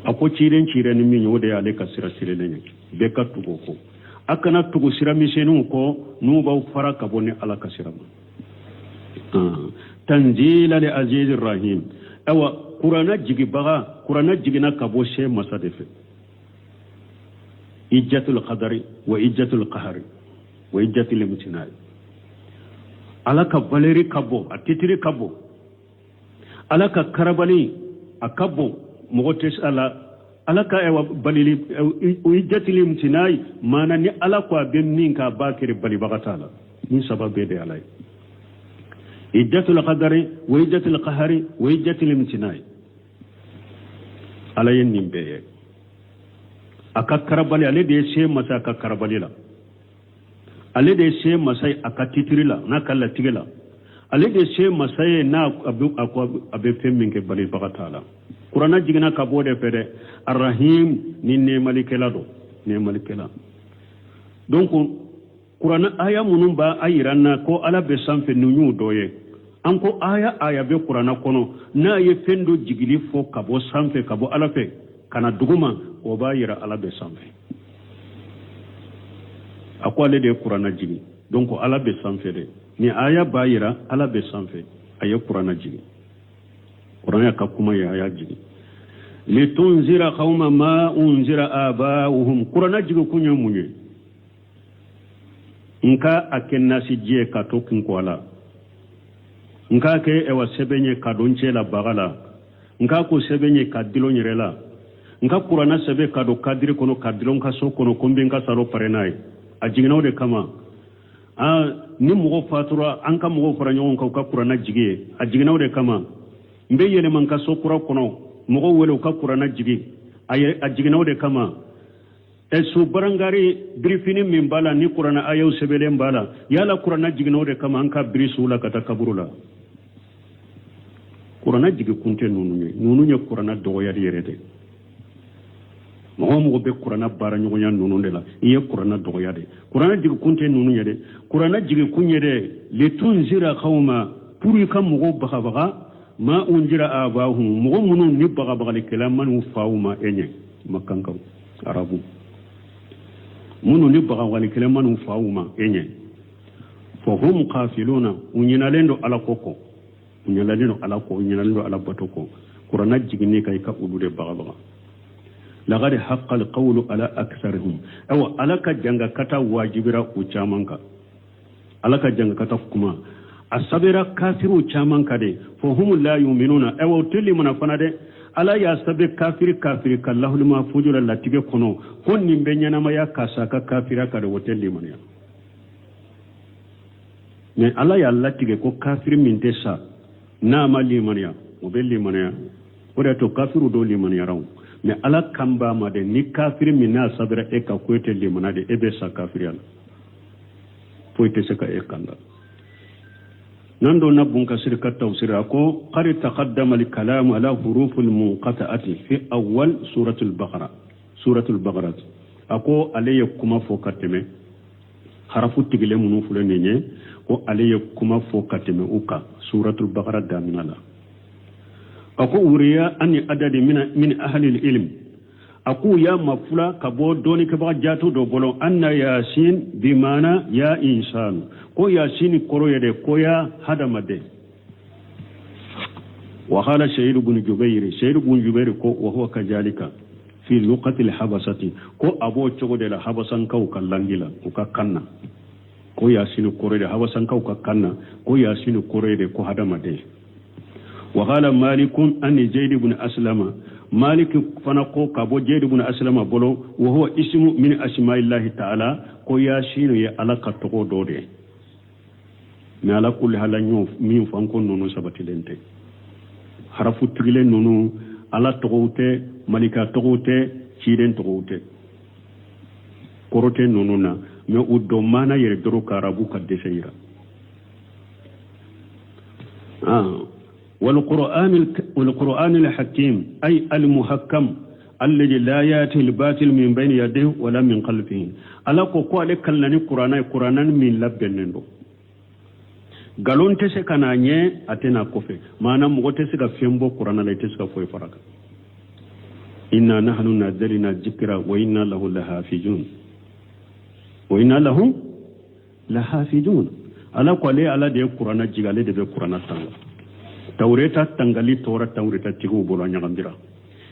A ko ciden cira ni min ye, o de y'ale ka sira tilelen ye, bɛɛ ka tugu o kɔ, a kana tugu sira misɛnninw kɔ n'u b'aw fara ka bɔ ni Ala ka sira ma. Tanzila li azizi rahim. Awa, kuranna jigibaga, kuranna jiginna ka bɔ se masa de fɛ. Ijjatul qadari wa ijjatul qahari wa ijjatul imtinai. Ala ka valeur ka bon, a titiri ka bon, Ala ka karabali a ka bon, mɔgɔ tɛ se a la. Ala ka ayiwa balili o ijjatul imtinai, maana ni Ala ko a bɛ min kɛ, a b'a kɛ, balibaga t'a la. Ni saba bɛɛ de Ala ye: ijjatul qadari wa ijjatul qahari wa ijjatul imtinai. Ala ye nin bɛɛ ye a ka karabali. Ale de ye se masa a ka karabali la, ale de ye se masa ye a ka titiri la n'a ka latigɛ la, ale de ye se masa ye n'a a ko a bɛ fɛn min kɛ, balibaga t'a la. Kuranna jiginna ka bɔ de fɛ dɛ. Arahim, ni nɛɛmalikɛla don, nɛɛmalikɛla. Donc kuranna aya minnu b'a a yira na ko Ala bɛ sanfɛ, ninnu y'u dɔ ye. An ko aya aya bɛ kuranna kɔnɔ n'a ye fɛn dɔ jigili fɔ ka bɔ sanfɛ, ka bɔ Ala fɛ ka na duguma, o b'a yira Ala bɛ sanfɛ. A ko ale de ye kuranna jigin, donc Ala bɛ sanfɛ dɛ. Ni aya b'a yira Ala bɛ sanfɛ, a ye kuranna jigin. Kuranɛ ka kuma ye, a y'a jigin litunzira qawma ma unzira aba'uhum. Kuranɛ jigi kun ye mun ye? N ka a kɛ nasiji ye ka to kun a la, n k'a kɛ ɛwa sɛbɛn ye ka don cɛ la baga la, n k'a ko sɛbɛn ye ka dulon yɛrɛ la, n ka kuranɛ sɛbɛn ka don kadiri kɔnɔ ka dulon ka so kɔnɔ ko n bɛ n ka salo pare n'a ye. A jiginna o de kama. Ni mɔgɔ fatura, an ka mɔgɔw fara ɲɔgɔn kan, u ka kuranɛ jigi ye. A jiginna o de kama. N bɛ yɛlɛma n ka so kura kɔnɔ, mɔgɔw wele u ka kuranɛ jigi. A jiginna o de kama. So barangari birifini min b'a la ni kuranɛ ayaw sɛbɛnlen b'a la, yala kuranɛ jiginna o de kama, an ka biri su la ka taa kaburu la. Kuranɛ jigi kun tɛ ninnu ye. Ninnu ye kuranɛ dɔgɔyali yɛrɛ de. Mɔgɔ o mɔgɔ bɛ kuranɛ baara ɲɔgɔnya ninnu de la, i ye kuranɛ dɔgɔya de. Kuranɛ jigi kun tɛ ninnu ye dɛ. Kuranɛ jigi kun ye dɛ litunzira qawma, pour i ka mɔgɔw bagabaga, ma unzira abahum, mɔgɔ minnu ni bagabagalikɛla man'u faw ma e ɲɛ, makankaw arabu minnu ni bagabagalikɛla man'u faw ma e ɲɛ. Fahum ghafiluna, u ɲinalen don Ala ko kɔ, u ɲinalen don Ala kɔ, u ɲinalen don Ala bato kɔ. Kuranɛ jiginnen kan i ka olu de bagabaga. Laqad haqqa alqawlu ala aktharihim. Awa, Ala ka jangakata wajibira u caman kan. Ala ka jangakata kuma a sabera kafiriw caman kan de. Fahum la yuminuna. Awa, u tɛ limana fana dɛ. Ala y'a sabe kafiri kafiri ka lahul mahfuzu la, latigɛ kɔnɔ, ko nin bɛ ɲɛnamaya ka sa ka kafiriya kan de, o tɛ limaniya. Mais Ala y'a latigɛ ko kafiri min tɛ sa n'a ma limaniya, o bɛ limaniya. O de y'a to kafiriw dɔw limaniyara o. Mais Ala kan b'a ma dɛ, ni kafiri min n'a sabera e kan ko e tɛ limaniya de, e bɛ sa kafiriya la, foyi tɛ se ka e kanda. N'an donna Bun Kasir ka tafsir, a ko qad taqaddama al-kalam ala huruf al-munqata'ati fi awwal suratul baqara. Suratul baqara, a ko ale ye kuma fɔ ka tɛmɛ harafu tigilen minnu filɛ nin ye, ko ale ye kuma fɔ ka tɛmɛ u kan suratul baqara damina la. A ko wuriya ani adadi min ahli ilm, a k'u y'a mafula ka bɔ dɔɔnikɛbaga jato dɔ bolo, anna yasin bimana ya insanu, ko yasin kɔrɔ ye de ko ya hadamaden. Wa qala Sayyid ibn Jubair, Sayyid ibn Jubair ko wa huwa kazalika fi luqati al-habasati, ko a b'o cogo de la habasankaw ka langi la, u ka kan na, ko yasin kɔrɔ de habasankaw ka kan na, ko yasin kɔrɔ de ko hadamaden. Wa qala Malikun an Zaid ibn Aslama, Malik fana ko ka bɔ Zaid ibn Aslama bolo, wa huwa ismu min asma'illahi ta'ala, ko yasin ye Ala ka tɔgɔ dɔ de ye. Mais ala kulli hala, ɲɔ min fɔ an ko ninnu sabatilen tɛ. Harafu tigilen ninnu, Ala tɔgɔw tɛ, malika tɔgɔw tɛ, ciden tɔgɔw tɛ, kɔrɔ tɛ ninnu na. Mais u dɔn maana yɛrɛ dɔrɔn ka arabu ka dɛsɛ yira. والقرآن الحكيم أي المحكم الذي لا يأتي الباطل من بين يديه ولا من خلفه. Ala ko ko ale kalina ni kuranɛ ye, kuranɛ min labɛnnen don, nkalon tɛ se ka n'a ɲɛ, a tɛ n'a kɔfɛ. Maana mɔgɔ tɛ se ka fɛn bɔ kuranɛ la, i tɛ se ka foyi fara kan. Inna nahnu nazzalna zikra wa inna lahu lahafizun, wa inna lahu lahafizun. Ala ko ale Ala de ye kuranɛ jigi, ale de bɛ kuranɛ tanga. Tawureta tangali tora tawureta tigiw bolo, a ɲagambira.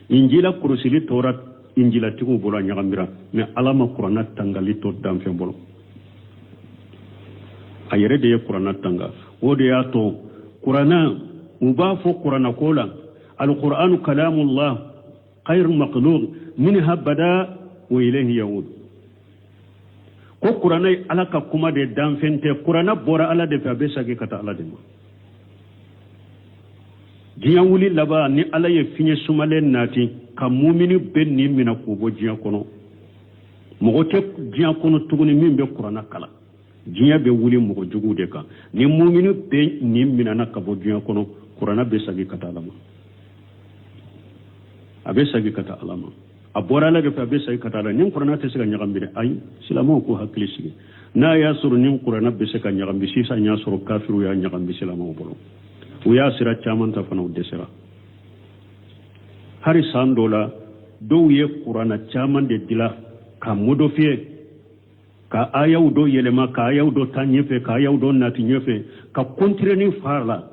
Injila kɔlɔsili tora injila tigiw bolo, a ɲagambira. Mais Ala ma kuranɛ tangali to danfɛn bolo, a yɛrɛ de ye kuranɛ tanga. O de y'a to kuranɛ, u b'a fɔ kuranɛ ko la alqur'anu kalamullah khayr makhluq minha bada wa ilayhi yaud, ko kuranɛ ye Ala ka kuma de, danfɛn tɛ. Kuranɛ bɔra Ala de fɛ, a bɛ segin ka taa Ala de ma. Diɲɛ wuli laban, ni Ala ye fiɲɛ sumalen nati ka mumini bɛɛ nin minɛ k'u bɔ diɲɛ kɔnɔ, mɔgɔ tɛ diɲɛ kɔnɔ tuguni min bɛ kuranɛ kalan. Diɲɛ bɛ wuli mɔgɔ juguw de kan. Ni mumini bɛɛ nin minɛna ka bɔ diɲɛ kɔnɔ, kuranɛ bɛ segin ka taa Ala ma, a bɛ segin ka taa Ala ma. A bɔra Ala de fɛ, a bɛ segin ka taa Ala. Ni kuranɛ tɛ se ka ɲagami dɛ. Ayi, silamɛw k'u hakili sigi. N'a y'a sɔrɔ ni kuranɛ bɛ se ka ɲagami sisan, y'a sɔrɔ kafiriw y'a ɲagami silamɛw bolo. U y'a sira caman ta fana, u dɛsɛra. Hali san dɔ la, dɔw ye kuranɛ caman de dila ka modifier, ka ayaw dɔ yɛlɛma, ka ayaw dɔ taa ɲɛfɛ, ka ayaw dɔ nati ɲɛfɛ, ka contenu fara la.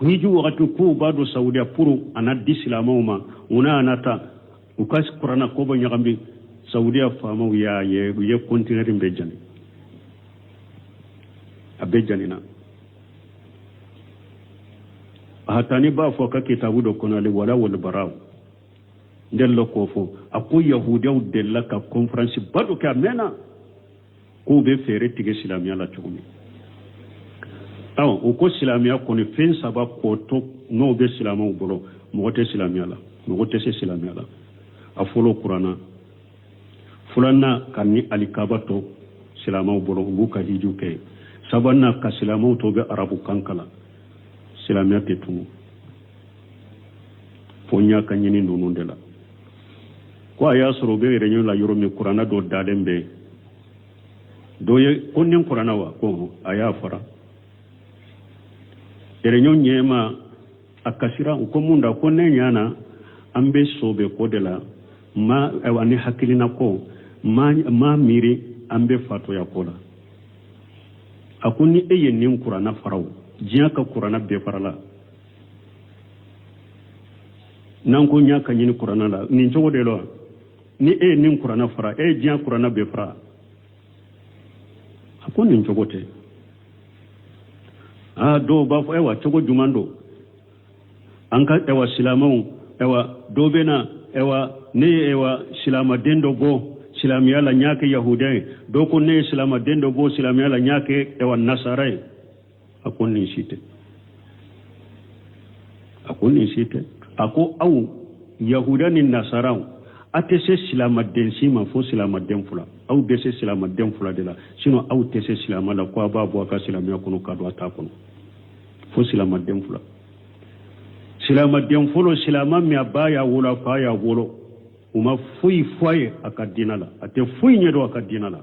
Hiji wagati k'u b'a don Saudiya pour a na di silamɛw ma, u n'a na ta u ka kuranna ko bɛ ɲagami. Saudiya faamaw y'a ye, u ye conteneur bɛɛ jani, a bɛɛ janina. Hatani b'a fɔ ka kitabu dɔ kɔnɔ, Al wala wal bara, n delila k'o fɔ. A ko yahudiyaw delila ka conférence ba dɔ kɛ a mɛnna, k'u bɛ fɛɛrɛ tigɛ silamɛya la cogo min. Awɔ, u ko silamɛya kɔni fɛn saba k'o to n'o bɛ silamɛw bolo, mɔgɔ tɛ silamɛya la, mɔgɔ tɛ se silamɛya la. A fɔlɔ, kuranna. Filanan, ka ni alikaba to silamɛw bolo, u b'u ka hijiw kɛ. Sabanan, ka silamɛw to bɛ arabukan kalan. Silamɛya tɛ tunu fo ɲa ka ɲini ninnu de la. Ko a y'a sɔrɔ u bɛ réunion la yɔrɔ min, kuranna dɔ dalen bɛ yen. Dɔ ye ko nin kuranna wa? Ko a y'a fara. Réunion ɲɛma a kasira. U ko mun da? Ko ne ɲa na an bɛ sɔbɛ ko de la ma, ayiwa, ni hakilina ko ma ma miiri an bɛ fatɔya ko la. A ko ni e ye nin kuranna fara, o diɲɛ ka kuranna bɛɛ farala, n'an ko ɲa ka ɲini kuranna la nin cogo de la, ni e ye nin kuranna fara, e ye diɲɛ kuranna bɛɛ fara. A ko nin cogo tɛ. Aa, dɔw b'a fɔ ayiwa, cogo jumɛn don an ka, ayiwa, silamɛw, ayiwa, dɔ bɛ na, ayiwa, ne ye, ayiwa, silamaden dɔ bɔ silamɛya la, n y'a kɛ yahudiya ye. Dɔ ko ne ye silamaden dɔ bɔ silamɛya la, n y'a kɛ, ayiwa, nasara ye. A ko nin si tɛ, a ko nin si tɛ. A ko aw yahuda ni nasaraw, a tɛ se silamaden si ma fo silamaden fila. Aw bɛ se silamaden fila de la, sinon aw tɛ se silama la ko a b'a bɔ a ka silamɛya kɔnɔ ka don a ta kɔnɔ, fo silamaden fila. Silamaden fɔlɔ, silama min a ba y'a wolo, a fa y'a wolo, u ma foyi fɔ a ye a ka diinɛ la, a tɛ foyi ɲɛdɔn a ka diinɛ la.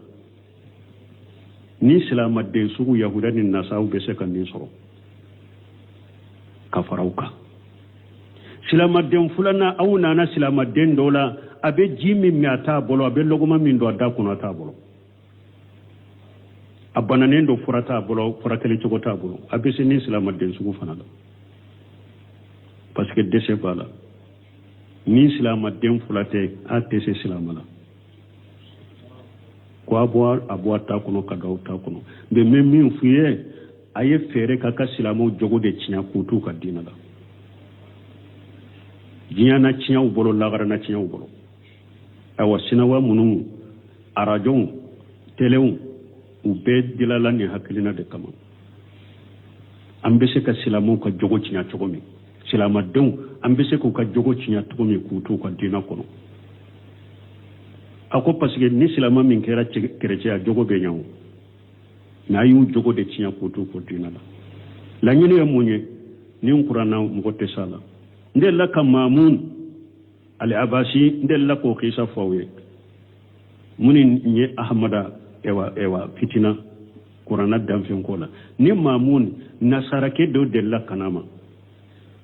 Ni silamaden sugu, yahuda ni nasaw bɛ se ka nin sɔrɔ ka fara u kan. Silamaden filanan, aw nana silamaden dɔ la, a bɛ ji min min a t'a bolo, a bɛ lɔgɔma min don a da kɔnɔ a t'a bolo, a bananen don, fura t'a bolo, furakɛli cogo t'a bolo. A bɛ se ni silamaden sugu fana la, parce que dɛsɛ b'a la. Ni silamaden fila tɛ, a tɛ se silama la ko a bɔ a bɔ a ta kɔnɔ ka don aw ta kɔnɔ. Mais n bɛ min f'u ye, a ye fɛɛrɛ k'a ka silamɛw jogo de tiɲɛ k'u t'u ka diinɛ la. Diɲɛ na tiɲɛ u bolo, lagara na tiɲɛ u bolo. Ayiwa, sinawa minnu, arajow, telew, u bɛɛ dilala nin hakilina de kama, an bɛ se ka silamɛw ka jogo tiɲɛ cogo min, silamadenw, an bɛ se k'u ka jogo tiɲɛ cogo min k'u t'u ka diinɛ kɔnɔ. A ko parce que ni silama min kɛra kerecɛn, a jogo bɛ ɲɛ o, mais a y'u jogo de tiɲɛ k'u t'u ko diinɛ la. Laɲini ye mun ye? Ni n kuranna, mɔgɔ tɛ s'a la. N delila ka Mamun Ali Abasi, n delila k'o kisa fɔ aw ye, minnu ye Ahamada ewa fitina kuranna danfɛn ko la. Ni Mamun, nasarakɛ dɔ delila ka na ma.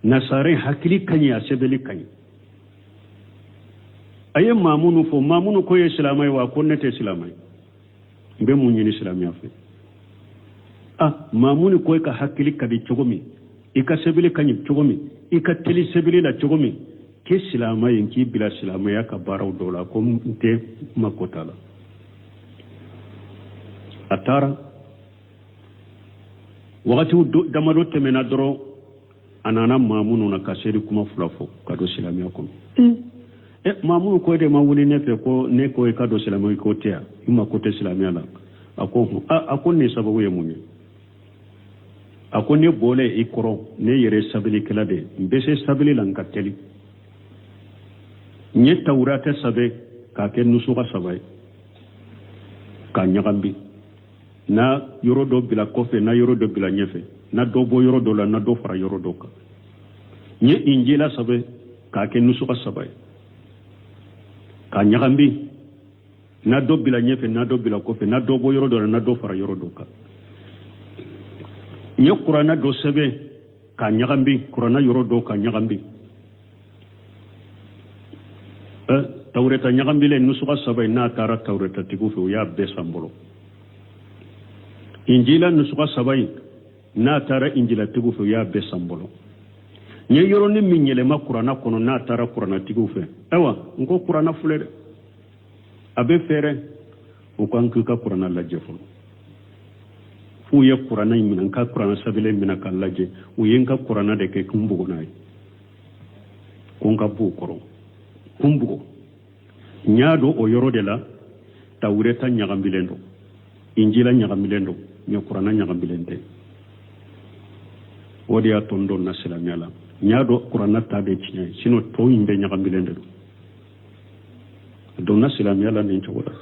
Nasara hakili ka ɲi, a sɛbɛnni ka ɲi. A ye Mamunu fɔ. Mamunu ko ye silamɛ ye wa? Ko ne tɛ silamɛ ye, n bɛ mun ɲini silamɛya fɛ? Ah, Mamunu ko i ka hakili ka di cogo min, i ka sɛbɛnni ka ɲi cogo min, i ka teli sɛbɛnni la cogo min, k'e silamɛ ye, k'i bila silamɛya ka baaraw dɔw la. Ko n tɛ mako t'a la. A taara, wagatiw damadɔ tɛmɛna dɔrɔn, a nana Mamunu na ka seeri kuma fila fɔ ka don silamɛya kɔnɔ. Ɛ, Mamunu ko e de ma wuli ne fɛ ko ne ko i ka don silamɛya ko tɛ yan, i ma ko tɛ silamɛya la? A ko hɔn. A ko nin sababu ye mun ye? A ko ne bɔlen i kɔrɔ, ne yɛrɛ sɛbɛnnikɛla de ye, n bɛ se sɛbɛnni la, n ka teli. N ye Tawurata sɛbɛn k'a kɛ nusuka saba ye k'a ɲagambi, na yɔrɔ dɔ bila kɔfɛ, na yɔrɔ dɔ bila ɲɛfɛ, na dɔ bɔ yɔrɔ dɔ la, na dɔ fara yɔrɔ dɔ kan. N ye Injila sɛbɛn k'a kɛ nusuka saba ye k'a ɲagambi, na dɔ bila ɲɛfɛ, na dɔ bila kɔfɛ, na dɔ bɔ yɔrɔ dɔ la, na dɔ fara yɔrɔ dɔ kan. N ye kuranna dɔ sɛbɛn k'a ɲagambi, kuranna yɔrɔ dɔ k'a ɲagambi. Tawureta ɲagambilen nusuka saba in, n'a taara tawuretatigiw fɛ, u y'a bɛɛ san bolo. Injila nusuka saba in N'a taara injilatigiw fɛ, u y'a bɛɛ san bolo. N ye yɔrɔnin min yɛlɛma kuranna kɔnɔ, n'a taara kurannatigiw fɛ, ayiwa, n ko kuranna filɛ dɛ, a bɛ fɛɛrɛ u ko an k'i ka kuranna lajɛ fɔlɔ. F'u ye kuranna in minɛ, n ka kuranna sɛbɛnlen minɛ k'a lajɛ. U ye n ka kuranna de kɛ k'u bugɔ n'a ye, ko n ka b'u kɔrɔ k'u bugɔ. N y'a dɔn o yɔrɔ de la tawureta ɲagamilen don, injila ɲagamilen don, mɛ kuranna ɲagamilen tɛ. O de y'a to n donna silamɛya la. N y'a dɔn kuranna ta de tiɲɛ ye, sinon tɔw in bɛɛ ɲagamilen de don. A donna silamɛya la nin cogo la.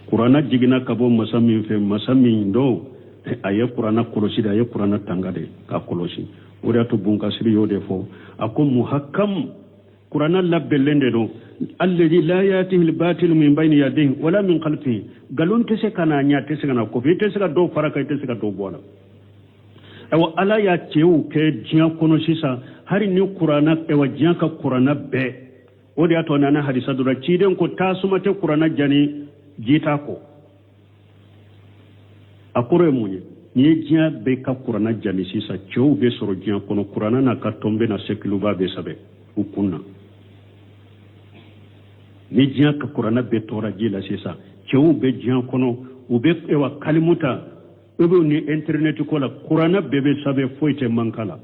Kuranna jiginna ka bɔ masa min fɛ, masa min don, a ye kuranna kɔlɔsi de, a ye kuranna tanga de k'a kɔlɔsi. O de y'a to Bunkasiri y'o de fɔ, a ko muhakam, kuranna labɛnlen de don, alladhi la yatihi albatil min bayni yadayhi wala min khalfihi. Nkalon tɛ se ka n'a ɲɛ, a tɛ se ka n'a kɔfɛ, i tɛ se ka dɔw fara kan, i tɛ se ka dɔw bɔ a la. Ayiwa, Ala y'a cɛw kɛ diɲɛ kɔnɔ sisan, hali ni kuranna, ayiwa, diɲɛ ka kuranna bɛɛ. O de y'a to a nana hadisa dɔ la, ciden ko tasuma tɛ kuranna jani, ji t'a ko. A kɔrɔ ye mun ye? N'i ye diɲɛ bɛɛ ka kuranna jani sisan, cɛw bɛ sɔrɔ diɲɛ kɔnɔ, kuranna n'a ka tɔn bɛ na sekiluba bɛ sɛbɛn u kun na. Ni diɲɛ ka kuranna bɛɛ tora ji la sisan, cɛw bɛ diɲɛ kɔnɔ, u bɛ ewa kalimu ta, u bɛ ni intɛrinɛti ko la, kuranna bɛɛ bɛ sɛbɛn, foyi tɛ manka la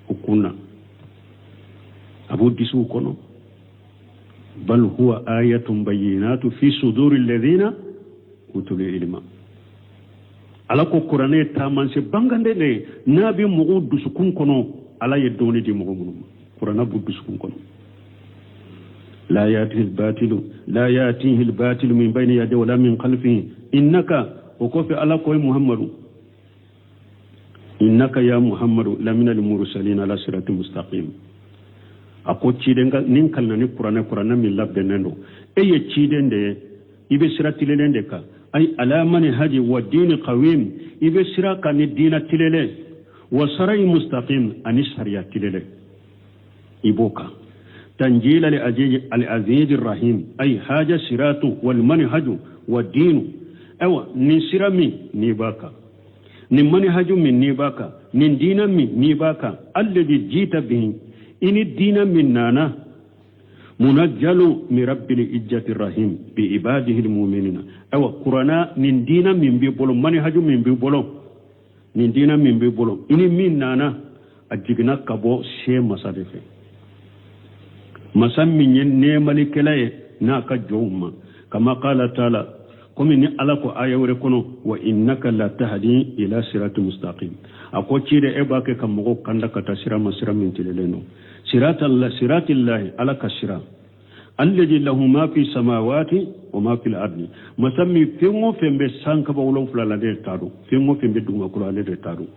u kun na, a b'u disiw kɔnɔ. Bal huwa ayatun bayyinatu fi suduri alladhina utul ilma. Ala ko kuranɛ ye taamasiyɛn banganden de ye, n'a bɛ mɔgɔw dusukun kɔnɔ. Ala ye dɔnni di mɔgɔ minnu ma, kuranɛ b'u dusukun kɔnɔ. La yatihi albatilu, la yatihi albatilu min bayni yadayhi wala min khalfihi. Innaka, o kɔfɛ Ala ko ye Muhammadu, innaka ya Muhammadu lamina almursalin ala sirati mustaqim. A ko ciden ka nin kalanna ni kuranɛ, kuranɛ min labɛnnen don, e ye ciden de ye, i bɛ sira tilelen de kan, ay ala manhaji wa dini qawim, i bɛ sira kan ni diina tilelen, wa sarai mustaqim, ani sariya tilelen, i b'o kan. Tanjil al-aziz rahim, ay haja siratu wal manhaju wa dinu. Ayiwa, nin sira min n'i b'a kan, nin manhaju min n'i b'a kan, nin diina min n'i b'a kan, alladhi jita bihi, i ni diina min nana, munajjalu min rabbil izzati rahim bi ibadihi almu'minina. Ayiwa, kurana nin diina min b'i bolo, manhaju min b'i bolo, nin diina min b'i bolo, i ni min nana, a jiginna ka bɔ se masa de fɛ, masa min ye nɛɛmalikɛla ye n'a ka jɔnw ma. Kama qala taala, komi ni Ala ko aya wɛrɛ kɔnɔ, wa innaka la tahdi ila sirati mustaqim. A ko ciden, e b'a kɛ ka mɔgɔw kanda ka taa sira ma, sira min tilelen don, sirata siratillahi, Ala ka sira, alladhi lahu ma fi samawati wa ma fil ardi, masa min fɛn o fɛn bɛ sankaba 7 la, ale de ta don, fɛn o fɛn bɛ dugumakolo, ale de ta don.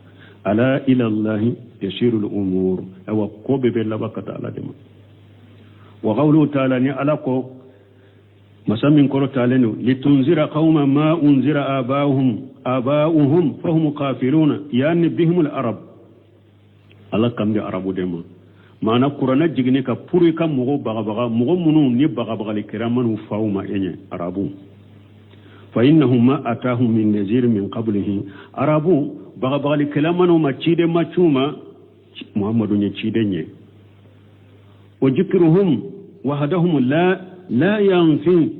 Ala ila allahi yasirul umur. Ayiwa, ko bɛɛ bɛ laban ka taa Ala de ma. Wa qawluhu taala, ni Ala ko, masa min kɔrɔtalen don, litunzira qawma ma unzira aba'uhum aba'uhum fahum kafiruna, yani bihimul arab. Ala kan bɛ arabu de ma. Maana kuranɛ jiginni ka pour i ka mɔgɔw bagabaga, mɔgɔ minnu ni bagabagali kɛra minnu faw ma, e ɲɛ arabu, fa innahum ma atahum min nazir min qablihi. Arabu bagabagalikɛla minnu ma, ciden ma c'u ma, Muhammadu ye ciden ye. Wa zikruhum wahdahum la la yanfi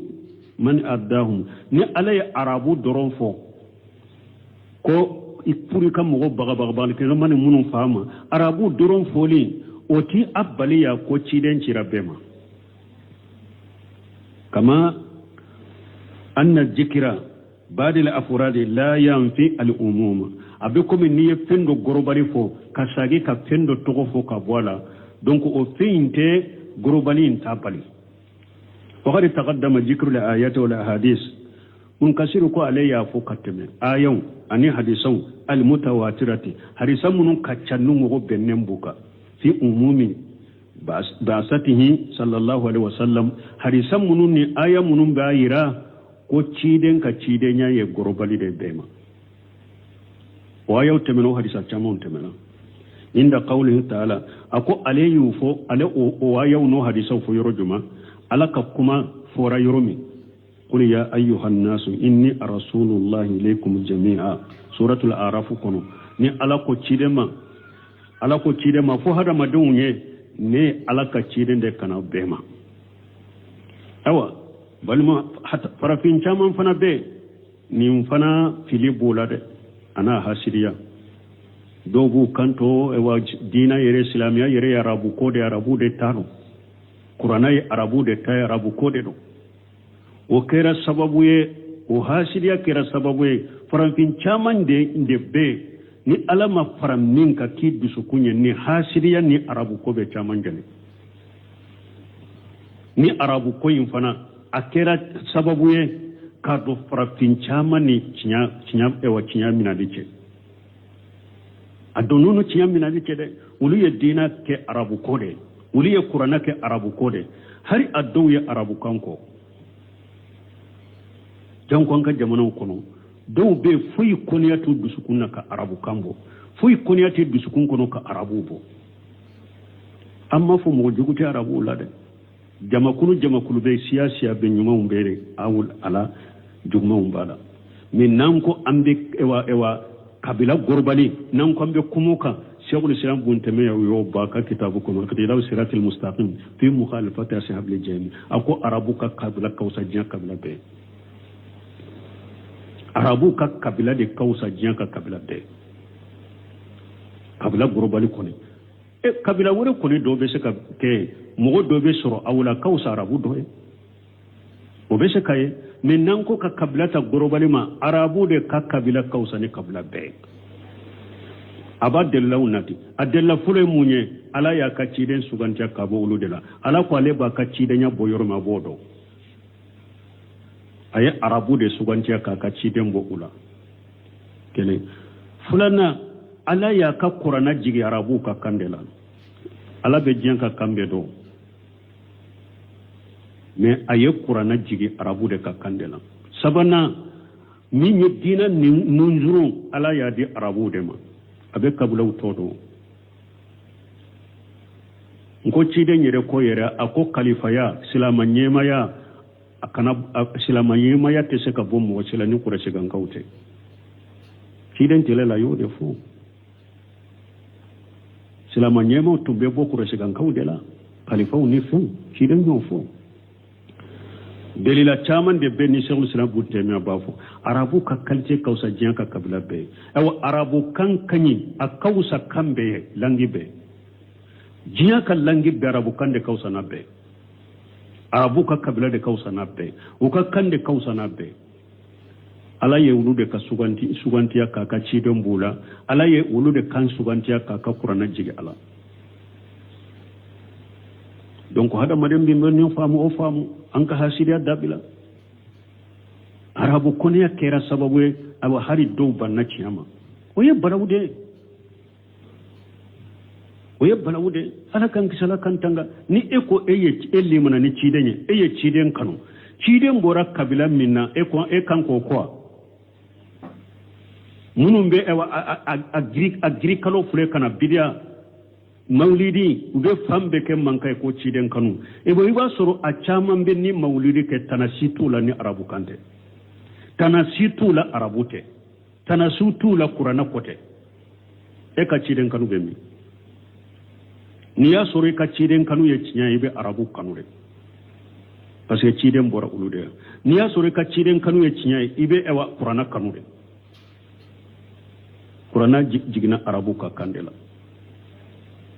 man addahum. Ni Ala ye arabu dɔrɔn fɔ ko pour i ka mɔgɔ bagabagabalikɛla ma ni minnu fa ma, arabu dɔrɔn fɔli, o ti a baliya ko ciden cira bɛɛ ma. Kama anna zikira badil afuradi la yanfi al umuma. A bɛ komi n'i ye fɛn dɔ gorobali fɔ ka sagi ka fɛn dɔ tɔgɔ fɔ ka bɔ a la, donc o fɛn in tɛ gorobali in ta bali. Waqad taqaddama zikru al ayati wal ahadis. Ibn Kasir ko ale y'a fɔ ka tɛmɛ, ayaw ani hadisaw al mutawatirati, hadisa minnu ka ca ni mɔgɔ bɛnnen b'u kan, fi umumi ba'satihi sallallahu alaihi wasallam, hadisa minnu ni aya minnu b'a yira ko ciden ka cidenya ye gorobali de bɛɛ ma. O ayaw tɛmɛna, o hadisa camanw tɛmɛna. Inda qawlihi ta'ala, a ko ale y'u fɔ, ale o ayaw n'o hadisaw fɔ yɔrɔ jumɛn? Ala ka kuma fɔra yɔrɔ min. Qul ya ayyuhan nasu inni rasulullahi ilaykum jami'a, suratul Araf kɔnɔ, ni Ala ko ciden ma, Ala ko ciden ma fo hadamadenw ye, ne ye Ala ka ciden de ka na bɛɛ ma. Ayiwa, balima farafin caman fana bɛ yen, nin fana fili b'o la dɛ, a n'a hasiriya. Dɔw b'u kanto, ayiwa, diinɛ yɛrɛ, silamɛya yɛrɛ ye arabu ko de, arabu de ta don, kuranna ye arabu de ta ye, arabu ko de don. O kɛra sababu ye, o hasidiya kɛra sababu ye, farafin caman de bɛ yen, ni Ala ma fara min kan k'i dusukun ye, ni hasidiya ni arabu ko bɛ caman jɛni. Ni arabu ko in fana a kɛra sababu ye k'a don farafin caman ni tiɲɛ tiɲɛ ɛwɔ tiɲɛ minɛli cɛ, a donn'u ni tiɲɛ minɛli cɛ dɛ. Olu ye diinɛ kɛ arabu ko de ye, olu ye kuranɛ kɛ arabu ko de, hali a dɔw ye arabukan kɔ. Janko an ka jamanaw kɔnɔ, dɔw bɛ yen, foyi kɔniya t'u dusukun na ka arabukan bɔ, foyi kɔniya tɛ dusukun kɔnɔ ka arabuw bɔ. An m'a fɔ mɔgɔ jugu tɛ arabuw la dɛ. Jamakulu jamakulu bɛ, siya siya bɛ, ɲumanw bɛ a la, jugumanw b'a la. Mais n'an ko an bɛ ewa ewa kabila gorobali, n'an ko an bɛ kuma o kan, Sɛkul Islam Bun Tɛmɛya y'o bɔ a ka kitabu kɔnɔ, Iqtidau Siratil Mustaqim fi mukhalifati ashabil jahim. A ko arabu ka kabila ka fisa diɲɛ kabila bɛɛ, arabu ka kabila de ka fisa diɲɛ ka kabila bɛɛ, kabila gorobali kɔni. E kabila wɛrɛ kɔni dɔw bɛ se ka kɛ, mɔgɔ dɔ bɛ sɔrɔ aw la ka fisa arabu dɔ ye, o bɛ se ka ye. Mais n'an ko ka kabila ta gorobali ma, arabu de ka kabila ka fisa ni kabila bɛɛ ye. A b'a dalilaw nati. A dalila fɔlɔ ye mun ye? Ala y'a ka ciden sugantiya ka bɔ olu de la. Ala ko ale b'a ka cidenya bɔ yɔrɔ min, a b'o dɔn. A ye arabu de sugantiya k'a ka ciden bɔ u la, kelen. Filanan, Ala y'a ka kuranna jigi arabuw ka kan de la. Ala bɛ diɲɛ ka kan bɛɛ dɔn, mais a ye kuranna jigi arabu de ka kan de la. Sabanan, min ye diinɛ nunjuru, Ala y'a di arabuw de ma. A bɛ kabilaw tɔ dɔn. N ko ciden yɛrɛ ko yɛrɛ, a ko kalifaya, silama ɲɛmaya, a kana silama ɲɛmaya tɛ se ka bɔ mɔgɔ si la ni kurɛsikankaw tɛ. Ciden tɛlɛ la y'o de fɔ. Silama ɲɛmaw tun bɛ bɔ kurɛsikankaw de la, kalifaw ni fɛnw, ciden y'o fɔ. Delila caman de bɛ ni Sɛkul Islam Bun Tɛmiya b'a fɔ, arabu ka qualité ka fisa diɲɛ ka kabila bɛɛ ye. Ayiwa, arabu kan ka ɲi, a ka fisa kan bɛɛ ye, langue bɛɛ, diɲɛ ka langue bɛɛ, arabu kan de ka fisa n'a bɛɛ. Arabu ka kabila de ka fisa n'a bɛɛ, u ka kan de ka fisa n'a bɛɛ. Ala ye olu de ka suganti sugantiya k'a ka ciden b'u la. Ala ye olu de kan sugantiya k'a ka kuranɛ jigi a la. Donc hadamaden min bɛ nin faamu, o faamu, an ka hasidiya dabila. Arabu kɔniya kɛra sababu ye, awa, hali dɔw banna tiɲɛ ma. O ye balawu de ye, o ye balawu de. Ala k'an kisi, Ala k'an tanga. Ni e ko e ye e limana ni ciden ye, e ye ciden kanu, ciden bɔra kabila min na, e ko e kan k'o kɔ, minnu bɛ a giri a giri kalo filɛ ka na bidiya mawulidi, u bɛ fan bɛɛ kɛ mankan ye ko ciden kanu. E bɔn, i b'a sɔrɔ a caman bɛ ni mawulidi kɛ, tana si t'u la ni arabukan tɛ, tana si t'u la arabu tɛ, tana si t'u la kuranɛ ko tɛ. E ka ciden kanu bɛ min? N'i y'a sɔrɔ i ka ciden kanu ye tiɲɛ ye, i bɛ arabu kanu de, parce que ciden bɔra olu de la. N'i y'a sɔrɔ i ka ciden kanu ye tiɲɛ ye, i bɛ ɛwa kuranɛ kanu de. Kuranɛ jiginna arabu ka kan de la.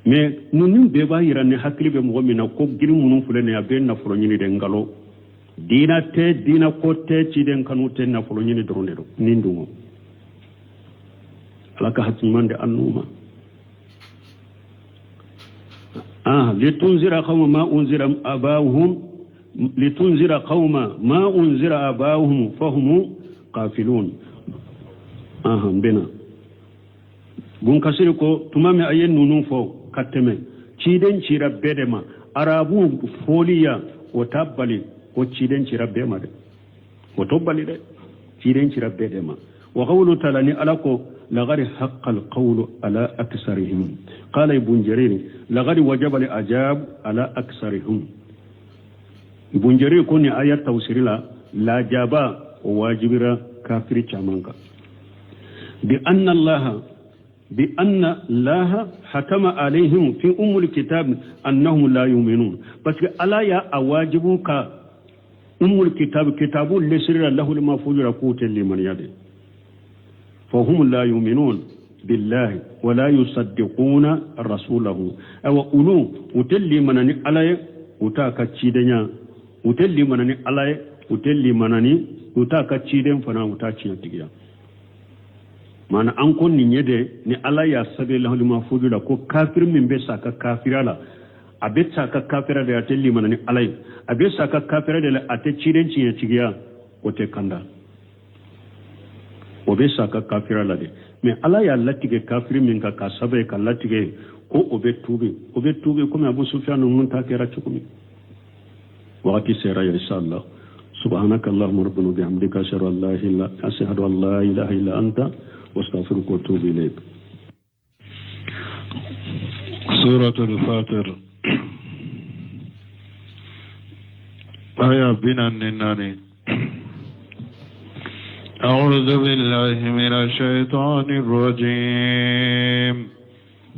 Mais ninnu bɛɛ b'a yira, ni hakili bɛ mɔgɔ min na, ko girin minnu filɛ nin ye, a bɛ nafolo ɲini de. Nkalon. Diina tɛ, diina ko tɛ, ciden kanu tɛ, nafolo ɲini dɔrɔn de don. Nin dun, Ala ka hakili ɲuman di an n'u ma. Ah, litunzira qawma ma unzira abahum, litunzira qawma ma unzira abahum fahum qafilun. Ah, n bɛna Bun Kasiri ko tuma min a ye ninnu fɔ ka tɛmɛ, ciden cira bɛɛ de ma. Arabu fɔli yan, o t'a bali ko ciden cira bɛɛ ma dɛ, o t'o bali dɛ. Ciden cira bɛɛ de ma. Wa qawlu taala, ni Ala ko laqad haqqa alqawlu ala aksarihim, qala Ibn Jarir laqad wajaba al-ajab ala aksarihim. Ibn Jarir ko ni aya tafsiri la. lajaba o wajibira kafiri caman kan. Bi anna allaha bi anna laha hakama alayhim fi umul kitab annahum la yu'minun, parce que ala y'a a wajibu ka umul kitab kitabu lesirira lahul mahfuz la k'u tɛ limaniya de. Fahum la yu'minun billahi wala yusaddiquna rasulahu. Awa olu u tɛ limana ni ala ye, u t'a ka cidenya, u tɛ limana ni ala ye, u tɛ limana ni u t'a ka ciden fana, u t'a tiɲɛtigiya. Maana an ko nin ye de ni ala y'a sɛbɛn lahul mahfuz la ko kafiri min bɛ sa a ka kafiriya la, a bɛ sa a ka kafiriya de la, a tɛ limana ni ala ye, a bɛ sa a ka kafiriya de la, a tɛ ciden tiɲɛtigiya, o tɛ kanda, o bɛ sa a ka kafiriya la de. Mais ala y'a latigɛ kafiri min kan k'a sɛbɛn ka latigɛ ko o bɛ tuubi, o bɛ tuubi komi Abu Sufyan ninnu ta kɛra cogo min. Wagati sera ya inshallah. Subhanaka allahumma rabbana bihamdika ashhadu an la ilaha illa ashhadu an la ilaha illa anta wa astaghfiruka wa atubu ilayk. سورة الفاطر آية 44. أعوذ بالله من الشيطان الرجيم.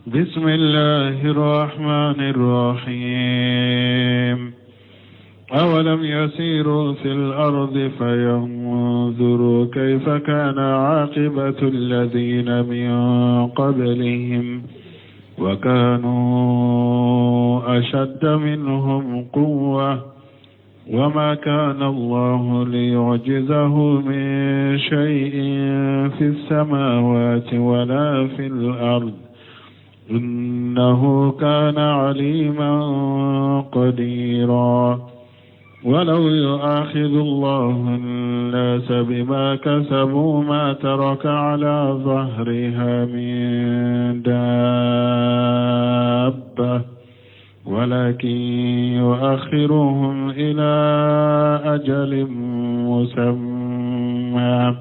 بسم الله الرحمن الرحيم. أولم يسيروا في الأرض فينظروا كيف كان عاقبة الذين من قبلهم وكانوا أشد منهم قوة وما كان الله ليعجزه من شيء في السماوات ولا في الأرض إنه كان عليما قديرا. ولو يؤاخذ الله الناس بما كسبوا ما ترك على ظهرها من دابة ولكن يؤخرهم إلى أجل مسمى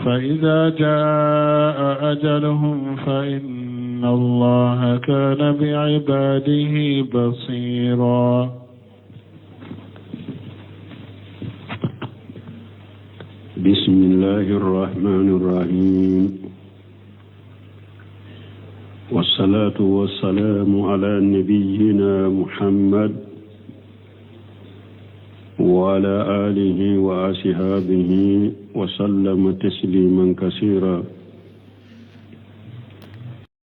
فإذا جاء أجلهم فإن الله كان بعباده بصيرا. بسم الله الرحمن الرحيم، والصلاة والسلام على نبينا محمد وعلى آله وأصحابه وسلم تسليما كثيرا.